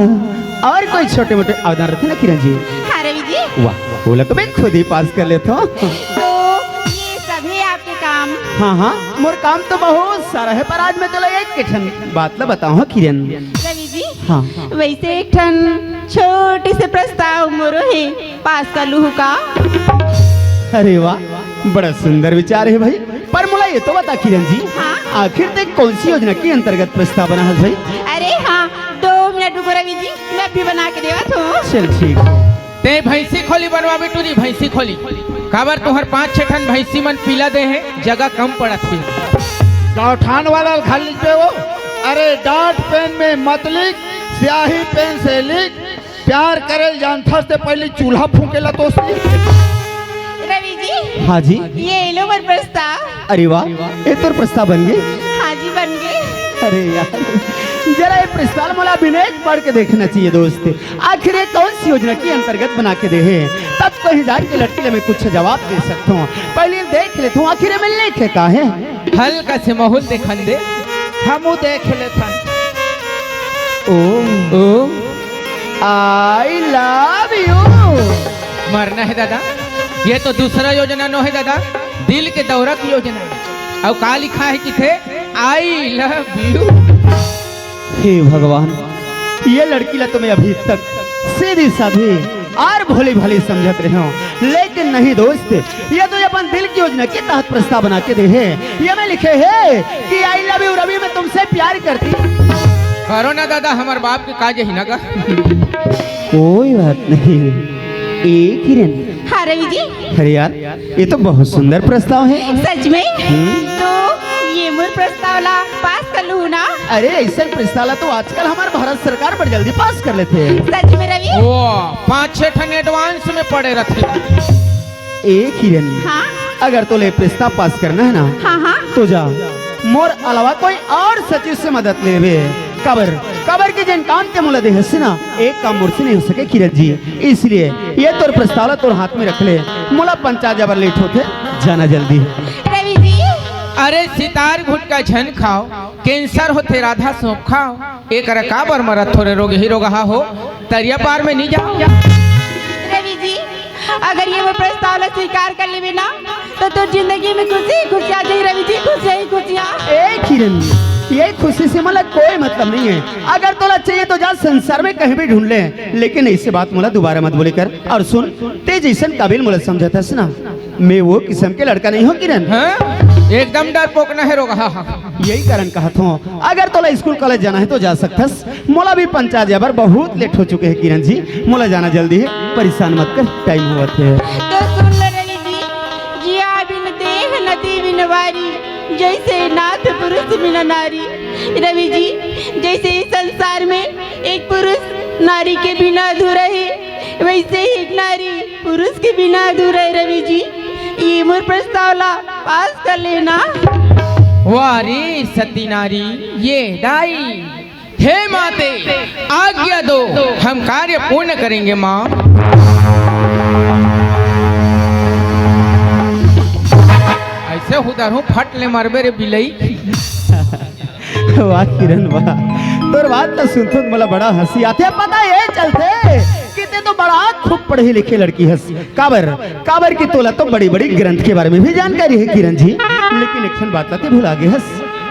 अउ कोई छोटे मोटे आवेदन रथे ना किरण जी? हाँ रवि जी। वाह, ओला तो मैं खुद ही पास कर लेथों। तो ये सभी आपके काम? हाँ, हाँ, मोर काम तो बहुत सारा है, पर आज मैं तोला एक के ठन बात ला बताहूँ किरण। रवि जी, हाँ। वैसे एक ठन छोटे से प्रस्ताव मोरो हे, पास कर लूहू का? अरे वाह, बड़ा सुंदर विचार है भाई। पर मोला ये तो बता किरण जी, हाँ? आखिर ते कौन सी योजना के अंतर्गत प्रस्ताव बना है भाई? अरे हाँ, दो मिनट रुको रवि जी, मैं अभी बना के देवत हूँ। चल ठीक है। ते भैंसी खोली बनवाबे टूरी, भैंसी खोली। काबर तुहर पाँच छह ठन भैंसी मन पीला दे हे, जगह कम पड़त हे। गौठान वाला ल घर लिखबे वो। अरे dot pen में मत लिख, स्याही पेन से लिख। प्यार करे ल जानथस ते पहली चूल्हा फूंके ला तो सीख। रवि जी, हाँ जी। ये लो मोर प्रस्ताव। अरे वाह, ये तोर प्रस्ताव बन गे? हाँ जी, बन गे। अरे यार, जरा ये प्रस्ताव मोला बिना एक पढ़ के देखना चाहिए दोस्त। आखिर ये कौन सी योजना के अंतर्गत बना के दे हे? तब कहीं जाके लड़की ले मैं कुछ जवाब दे सकता हूँ। पहले देख लेता हूँ आखिर ये में लिखे का है। हल्का से माहौल देखन दे। हमू देख लेथन। ओ, ओ। I love you। मरना है दादा, ये तो दूसरा योजना नो है दादा, दिल के दौरा की योजना है। अउ का लिखा है किथे? I love you। हे भगवान, ये लड़की ला तो मैं अभी तक सीधी साधी और भोली भाली समझत रहे हूँ, लेकिन नहीं दोस्त, ये तो अपन दिल की योजना के तहत प्रस्ताव बना के दे हे। ये में लिखे हे कि I love you रवि, मैं तुमसे प्यार करती। करो ना दादा, हमार बाप के काज ही ना का। कोई बात नहीं। ए किरण। हाँ रवि जी। अरे यार, ये तो बहुत सुंदर प्रस्ताव है। सच में? हम्म। तो ये मोर प्रस्ताव ला पास कर लूँ ना? अरे, ऐसा प्रस्ताव ला तो आजकल हमार भारत सरकार बड़ जल्दी पास कर लेथे। सच में रवि? वो पाँच छह ठन एडवांस में पड़े रहते। ए किरण, हाँ? अगर तोले प्रस्ताव पास करना है ना, हाँ, हाँ। तो जा, मोर अलावा कोई और सचिव से मदद लेबे। काबर, काबर के जेन काम ते मोला देहस ना, एक काम मोर से नहीं हो सके किरण जी। इसलिए ये तोर प्रस्ताव ला तोर हाथ में रख ले, मोला पंचायत जाबर लेट होथे, जाना जल्दी। रवि जी। अरे सितार घुटका झन खाओ, कैंसर होथे राधा सौंफ खाओ। एकरा काबर मरत थोरे रोगही रोगहा हो, तरिया पार में नहीं जाओ। रवि जी, अगर ये मोर प्रस्ताव ला स्वीकार कर लेबे ना, तो तोर जिंदगी में खुशी ही खुशियाँ आ जाही रवि जी, खुशियाँ ही खुशियाँ। ए किरण, ये खुशी से मोला कोई मतलब नहीं है। अगर तोला चाहिए तो जा संसार में कहीं भी ढूंढ ले, लेकिन ऐसे बात मोला दोबारा मत बोले कर। और सुन, ते जैसन काबिल मोला समझत हस ना, मैं वो किस्म के लड़का नहीं हूँ किरण। हाँ? एकदम डरपोक ना है रोगहा। यही कारण कहत हूँ, अगर तोला स्कूल कॉलेज जाना है तो जा सकथस। मोला भी पंचायत जाबर बहुत लेट हो चुके है किरण जी, मोला जाना जल्दी है, परेशान मत कर, टाइम होवत है। तो सुन ले रवि जी, जिया बिन देह नदी बिन वारी, जैसे नाथ पुरुष बिना नारी। रवि जी, जैसे इस संसार में एक पुरुष नारी के बिना अधूरा है, वैसे ही एक नारी पुरुष के बिना अधूरा है रवि जी। ये मोर प्रस्ताव ला पास कर लेना। वाह रे सती नारी, ये दाई। हे माते, आज्ञा दो, हम कार्य पूर्ण करेंगे माँ। ऐसे उधर हूँ, फट ले मरबे रे बिलई। वाह किरण वाह, तोर बात तो सुनथों त मोला बड़ा हंसी आथे। पता ये चलथे कि ते तो बड़ा खूब पढ़े लिखे लड़की हस। काबर, काबर कि तोला तो बड़ी बड़ी ग्रंथ के बारे में भी जानकारी है किरण जी, लेकिन एक ठन बात ला ते भुला गे हस।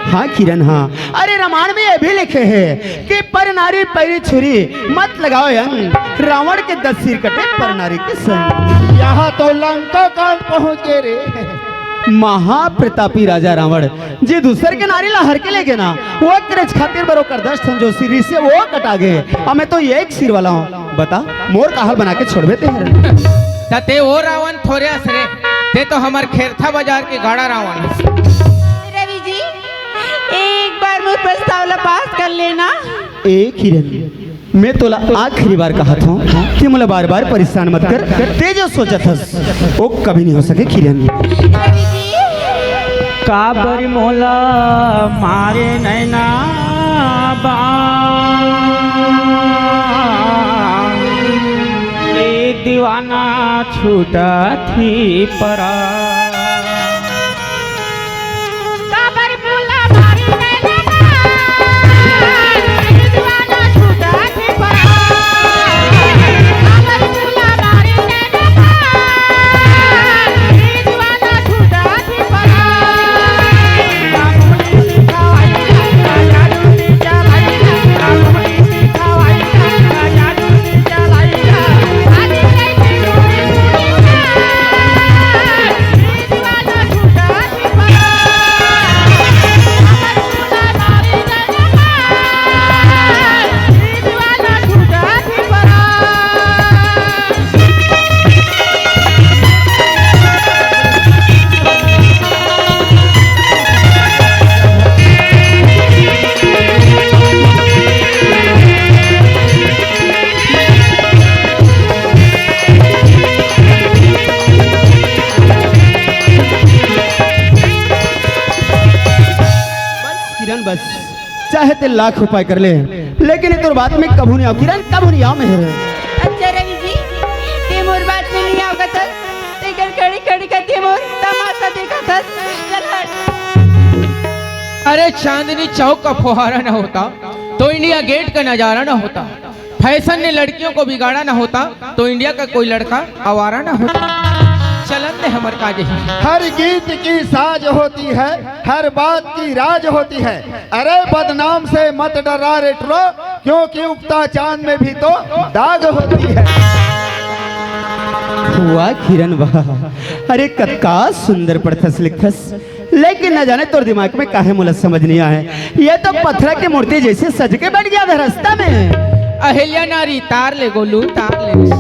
हाँ किरण हाँ, अरे रामायण में ये भी लिखे है कि पर नारी पैरी छुरी मत लगाओ अंग, रावण के दस सिर कटे पर नारी के संग। यहाँ तो लंका कांड पहुंच गए रे। महाप्रतापी राजा रावण जे दूसर के नारी ला हर के ले गे ना, वो करे खातिर बर ओकर दस ठन जो सिर से वो कटा गे। अब मैं तो एक सिर वाला हूँ, बता मोर का हाल बना के छोड़बे ते हर। त ते वो रावण थोरे अस रे, ते तो हमर खेरथा बाजार के गाड़ा रावण हस। रवि जी, एक बार मोर प्रस्ताव ला पास कर लेना। ए किरण, मैं तोला आखिरी बार कहत हूँ कि मोला बार-बार परेशान मत कर। ते जो सोचत हस, वो कभी नहीं हो सके किरण। काबर मोला मारे नैना बा, ए दीवाना छूटत ही परा। लाख उपाय कर ले, लेकिन ये तोर बात में कभू नहीं आव किरण, कभू नहीं आव मेहर। अच्छा रवि जी, ते मोर बात में नहीं आवत हस, तेकर खड़ी खड़ी करते मोर तमाशा देखत हस। चल हट। अरे चांदनी चौक का फुहारा ना होता तो इंडिया गेट का नजारा ना होता। फैशन ने लड़कियों को बिगाड़ा ना होता तो इंडिया का कोई लड़का आवारा ना होता। चलन ने हमर का जही। हर गीत की साज होती है, हर बात की राज होती है। अरे बदनाम से मत डरा रे टुरा, क्योंकि उगता चांद में भी तो दाग होती है। वाह किरण वाह, अरे कतका सुंदर पढ़थस लिखथस, लेकिन न जाने तोर दिमाग में काहे मोला समझ नहीं आए। ये तो पत्थर की मूर्ति जैसे सज के बैठ गया था रास्ता में। अहिल्या नारी तार ले गोलू, तार ले।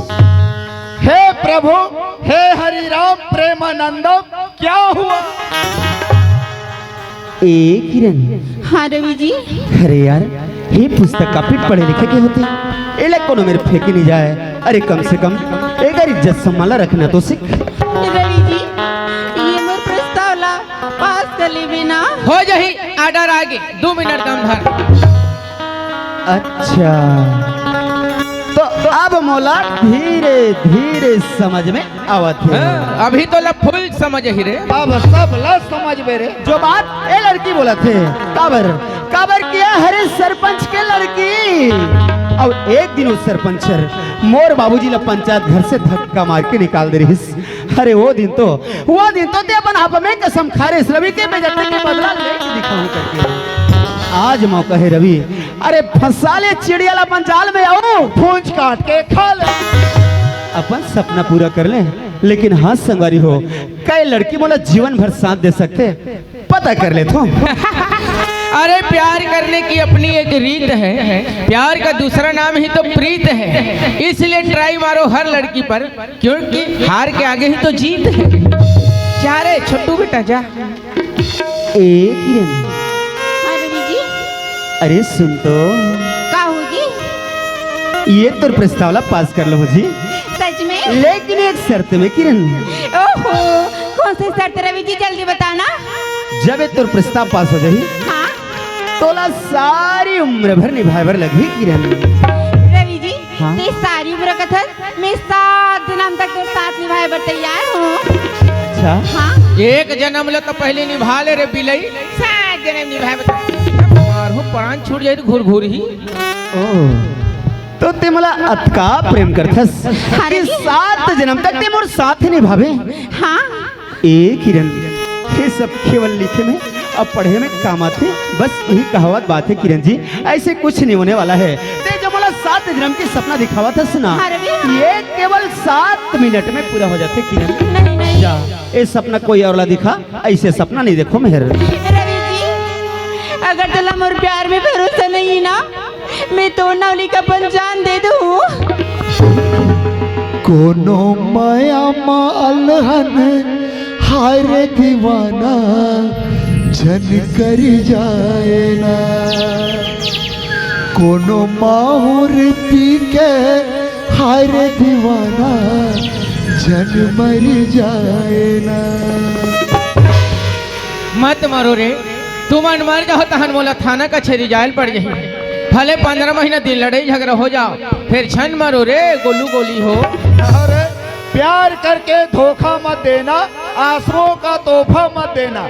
हे प्रभु, हे हरि राम प्रेमानंदम, क्या हुआ? ए किरण। हाँ रवि जी। अरे यार, ये पुस्तक काफी पढ़े लिखे के होते, एला कोनो मेर फेंके नहीं जाए। अरे कम से कम एकर इज्जत सम्मान ला रखना तो सीख। रवि जी, ये मोर प्रस्ताव ला पास कर लेबे ना। हो जही, आर्डर आगे, दू मिनट दम धर। अच्छा, तो अब मोला धीरे धीरे समझ में आवत हे। हाँ, अभी तो ला फुल समझ ही रे। अब सब ला समझ में रे। जो बात ए लड़की बोलत हे, काबर, काबर किया हरे सरपंच के लड़की। अब एक दिन उस सरपंच हर मोर बाबूजी ला पंचायत घर से धक्का मार के निकाल दे रहिस। अरे वो दिन तो, वो दिन तो ते अपन आप में कसम खा रहे रवि के बेइज्जती के बदला लेके दिखाऊं करके। आज मौका है रवि, अरे फंसा ले चिड़िया ला अपन जाल में, आऊ पूंछ काट के खा ले। अपन सपना पूरा कर ले, लेकिन हाँ संगवारी हो, कई लड़की मोला जीवन भर साथ दे सकते, पता कर ले तो। अरे प्यार करने की अपनी एक रीत है, प्यार का दूसरा नाम ही तो प्रीत है, इसलिए ट्राई मारो हर लड़की पर, क्योंकि हार के आगे ही तो जीत है। जा रे छोटू बेटा जा। ए किरण। हाँ रवि जी। अरे सुन तो। का हो जी? ये तोर प्रस्ताव ला पास कर लूं जी। सच में? लेकिन एक शर्त में किरण। ओहो, कौन सी शर्त रवि जी, जल्दी बताना। जब ये तोर प्रस्ताव पास हो जाही, हाँ। तोला सारी उम्र भर निभाए बर लगही किरण। रवि जी, हाँ। ते सारी उम्र कथस, मैं सात जनम तक तोर साथ निभाए बर तैयार हूँ। अच्छा। हाँ। एक जनम ला तो पहले निभा ले रे बिलई, सात जनम निभाए बर। मारहूँ, प्राण छूट जाए तो घुर घुर ही। ओ, तो ते मोला अतका प्रेम करथस हाँ कि जी। सात जनम तक ते मोर साथ निभाबे। हाँ। ए किरण, ये सब केवल लिखे में अउ पढ़े में काम आथे। बस यही कहावत बात है किरण जी, ऐसे कुछ नहीं होने वाला है। ते जो मोला सात जनम के सपना दिखावत हस ना, हाँ रवि, हाँ। ये केवल सात मिनट में पूरा हो जाथे किरण। नहीं, नहीं। जा, ये सपना कोई और ला दिखा, ऐसे सपना नहीं देखो मेहर। रवि जी, अगर तोला मोर प्यार में भरोसा नहीं ना, मैं तो नौली का अपन जान दे दूँ। कोनो माया मा अलहन हाय रे दीवाना, झन कर जाए ना। कोनो माहुर पी के हाय रे दीवाना, झन मर जाए ना। मत मरो रे, तुमन मर जाओ तहन मोला थाना कचहरी जायल पड़ जाही। भले पंद्रह महीना दिन लड़ाई झगड़ा हो जाओ, फिर झन मरो रे गोलू गोली हो। अरे प्यार करके धोखा मत देना, आंसुओं का तोहफा मत देना,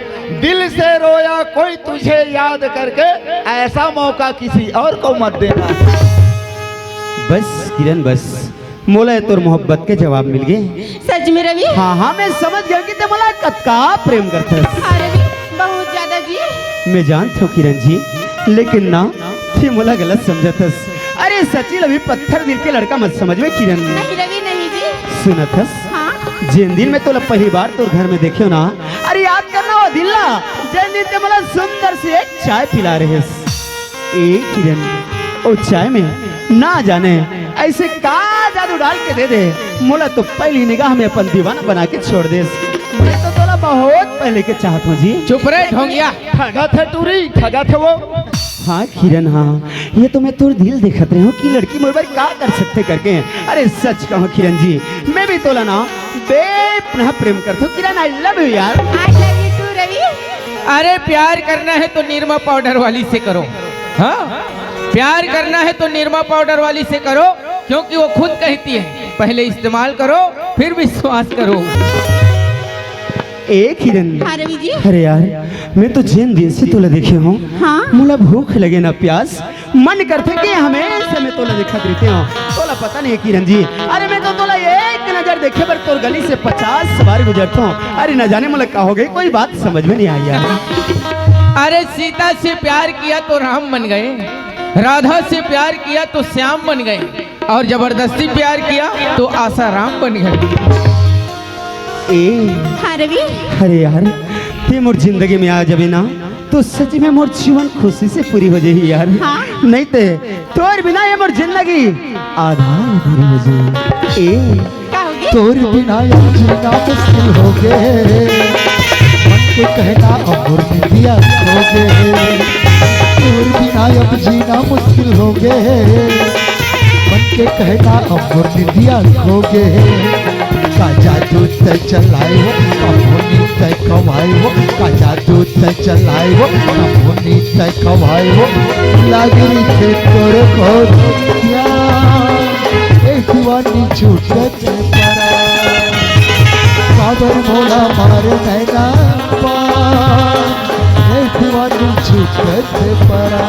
दिल से रोया कोई तुझे याद करके, ऐसा मौका किसी और को मत देना। बस किरण बस, मोला ए तोर मोहब्बत के जवाब मिल गे। सच में रवि? हाँ, हाँ, मैं समझ गया कि ते मोला कतका प्रेम करथस। हाँ रवि, बहुत ज्यादा जी। मैं जानत हूँ किरण जी, लेकिन ना, ते मोला गलत समझत हस। अरे सचिल अभी पत्थर दिल के लड़का मत समझ में किरण। नहीं रवि, नहीं जी। सुनत हस? हाँ। जेन दिन मैं तोला पहली बार तोर घर में देखे ना, अरे याद करना वो दिन ला, जेन दिन ते मोला सुंदर से एक चाय पिला रहे हस। ए किरण, ओ चाय में ना जाने ऐसे का जादू डाल के दे दे, मोला तो पहली निगाह में अपन दीवाना बना के छोड़ देस। मैं तो तोला बहुत पहले के चाहत हूँ जी। चुप रे ढोंगिया। ठगा थे टूरी, ठगा थे वो। हाँ किरण, हाँ, ये तो मैं तोर दिल देखत रहे हूँ कि लड़की मोर बर का कर सकथे करके। अरे सच कहूँ किरण जी, मैं भी तोला ना बेपनाह प्रेम करत हूँ किरण, I love you यार। I love you too रवि। अरे प्यार करना है तो निरमा पाउडर वाली से करो, हाँ, प्यार करना है तो निरमा पाउडर वाली से करो, क्योंकि वो खुद कहती है, "पहले इस्तेमाल करो, फिर विश्वास करो।" ए किरण। हाँ रवि जी। अरे यार, मैं तो जेन दिन से तोला देखे हँव, हाँ? मोला भूख लगे ना प्यास, मन करथे कि हमेशा मैं तोला देखत रहितेंव। तोला पता नहीं किरण जी, अरे मैं तो तोला एक नजर देखे बर तोर गली से पचास बार गुजरथँव। अरे न जाने मोला का हो गे, कोई बात समझ में नहीं आई यार। अरे सीता से प्यार किया तो राम बन गए, राधा से प्यार किया तो श्याम बन गए, और जबरदस्ती प्यार किया तो आसाराम बन गए। ए, हाँ रवि। अरे यार, ते मोर जिंदगी में आ जाबे ना, तो सच में मोर जीवन खुशी से पूरी हो जाही यार। हाँ। नहीं ते तोर बिना ये मोर जिंदगी आधा अधूरी हो जाही। ए, का हो गे? तोर बिना अब जीना मुश्किल हो गे, मन के कहना अब मोर निंदिया खो गे। तोर बिना अब जीना मुश्किल हो गे, मन के कहना अब मोर निंदिया खो गे। का जादू तैं चलाए हो, का मोहनी तैं खवाए हो, का जादू तैं चलाए हो, का मोहनी तैं खवाए हो। लागे रहिथे तोर गोरिया, ए दीवानी छूटत परा। काबर मोला मारे नैना पा, ए दीवानी छूटत परा।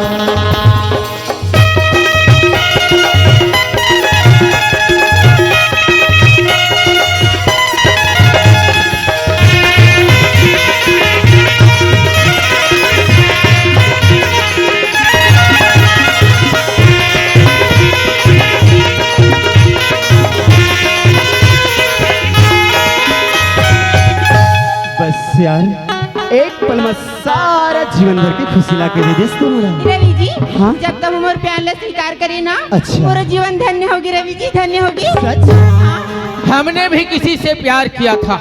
बस यार, एक पल में सारा जीवन भर के खुशी ला के दे देस तू मोला। रवि जी, हाँ? जब तब हमर प्यार ला स्वीकार करे ना, अच्छा। पूरा जीवन धन्य होगे रवि जी, धन्य होगे। सच? हाँ। हमने भी किसी से प्यार किया था,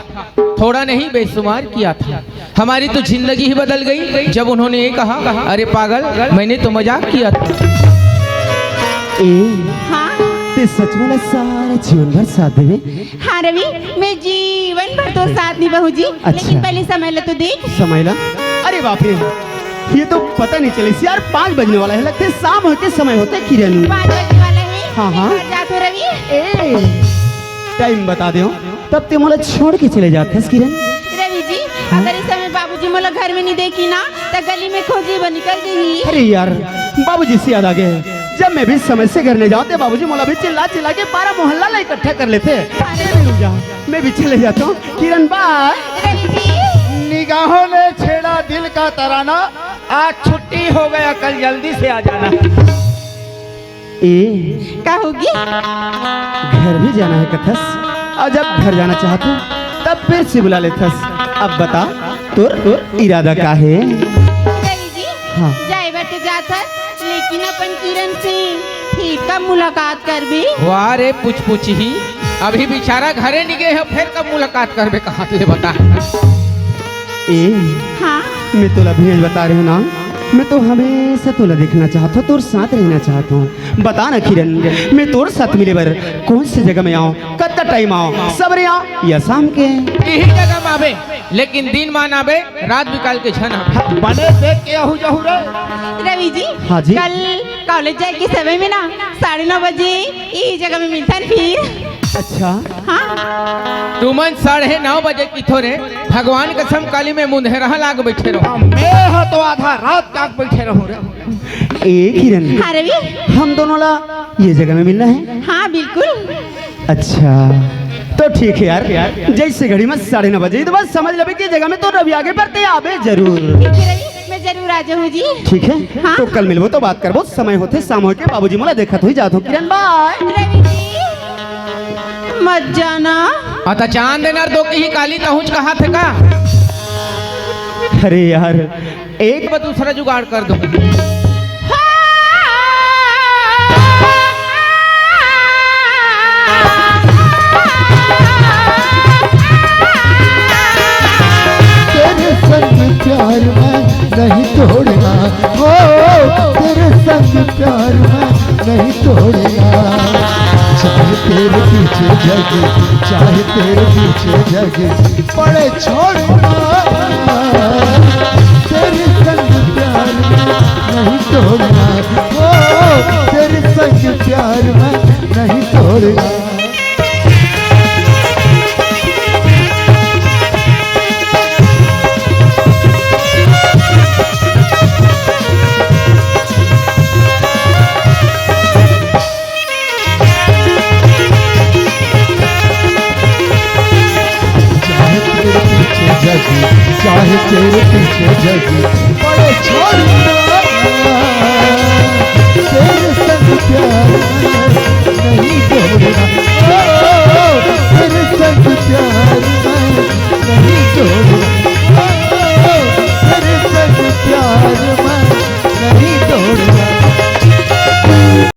थोड़ा नहीं बेशुमार किया था। हमारी तो जिंदगी ही बदल गई जब उन्होंने ये कहा, "अरे पागल, मैंने तो मजाक किया था।" ए, हाँ? ते सच में सारा जीवन भर साथ देबे? हाँ रवि, मैं जीवन भर तोर साथ निभाहूँ जी। अच्छा। लेकिन पहले समय ला तो देख। समय ला? अरे बाप रे, ये तो पता नहीं चलिस यार, पाँच बजने वाला हे, लगथे शाम होके समय होथे किरण। पाँच बजने वाला हे। हाँ, हाँ। मैं घर जात हँव रवि। ए, टाइम बता देव, तब ते मोला छोड़ के चले जाथस किरण। रवि जी, हाँ? अगर इस समय बाबूजी मोला घर में नहीं देखी ना, त गली में खोजी बर निकल जाही। अरे यार, बाबूजी से याद आ गे, जब मैं भी समय से घर नहीं जाँव, ते बाबूजी मोला भी चिल्ला चिल्ला के पारा मोहल्ला ला इकट्ठा कर लेथे। अरे। मैं भी चले जात हँव। किरण, बाय। रवि जी। निगाहों ने छेड़ा दिल का तराना, आज छुट्टी हो गया, कल जल्दी से आ जाना। ए, का होगे? घर भी जाना हे कथस, अउ जब घर जाना चाहत हँव, तब फिर से बुला लेथस। अब बता, तोर, तोर इरादा का हे? रवि जी, हाँ। जाए बर तो जाथस, लेकिन अपन किरण से फिर कब मुलाकात करबे? वाह रे पुचपुचही, अभी बेचारा घरे नइ गे हे, फिर कब मुलाकात करबे, कहाँ ले बता? ए, हाँ? मैं तोला अभी बता रहे हँव ना, मैं तो हमेशा तोला देखना चाहत हँव, तोर साथ रहना चाहत हँव। बता ना किरण, मैं तोर साथ मिले बर कौन से जगह में आँव, कतना टाइम आँव, सबेरे आँव या शाम के? इही जगह में आबे, लेकिन दिन मान आबे, रात बिकाल के झन आबे। बने देख के आहू जाहू रे। रवि जी, हाँ जी। कल कॉलेज जाए के समय में ना साढ़े नौ बजे इही जगह में मिलथन फिर। अच्छा। हाँ। तुमन साढ़े नौ बजे कहिथो रे, भगवान कसम काली मैं मुंधेरहा लाग बइठे रहूँ। मैं ह तो आधा रात जाग बइठे रहूँ रे। ए किरण, हाँ रवि। हम दोनों ला ये जगह में मिलना हे? हाँ बिल्कुल। अच्छा, तो ठीक हे यार, जइसे घड़ी में साढ़े नौ बजे, तो बस समझ लेबे कि ये जगह में तो रवि आगे, पर ते आबे जरूर। ठीक हे रवि, मैं जरूर आ जाहूँ जी। ठीक हे, हाँ। तो कल मिलबो तो बात करबो, समय होथे शाम होके, बाबूजी मोला देखत होही जात हों। किरण, बाय। रवि जी, मत जाना। अ, त चांद नर दो की ही काली तहुँच कहाथे का? अरे यार, एक बार दूसरा जुगाड़ कर दो। तेरे संग प्यार मैं नहीं तोड़ना, हो, तेरे संग प्यार मैं नहीं तोड़ना। चाहे तेरे पीछे जग, चाहे तेरे पीछे जग पड़े छोड़ना। तेरे संग प्यार मैं नहीं तोड़ना। के प्यार में नहीं तोड़ना। चाहे तेरे पीछे जगी, चाहे तेरे पीछे जगी, पड़े छोड़ना। तेरे संग प्यार नहीं तोड़ना।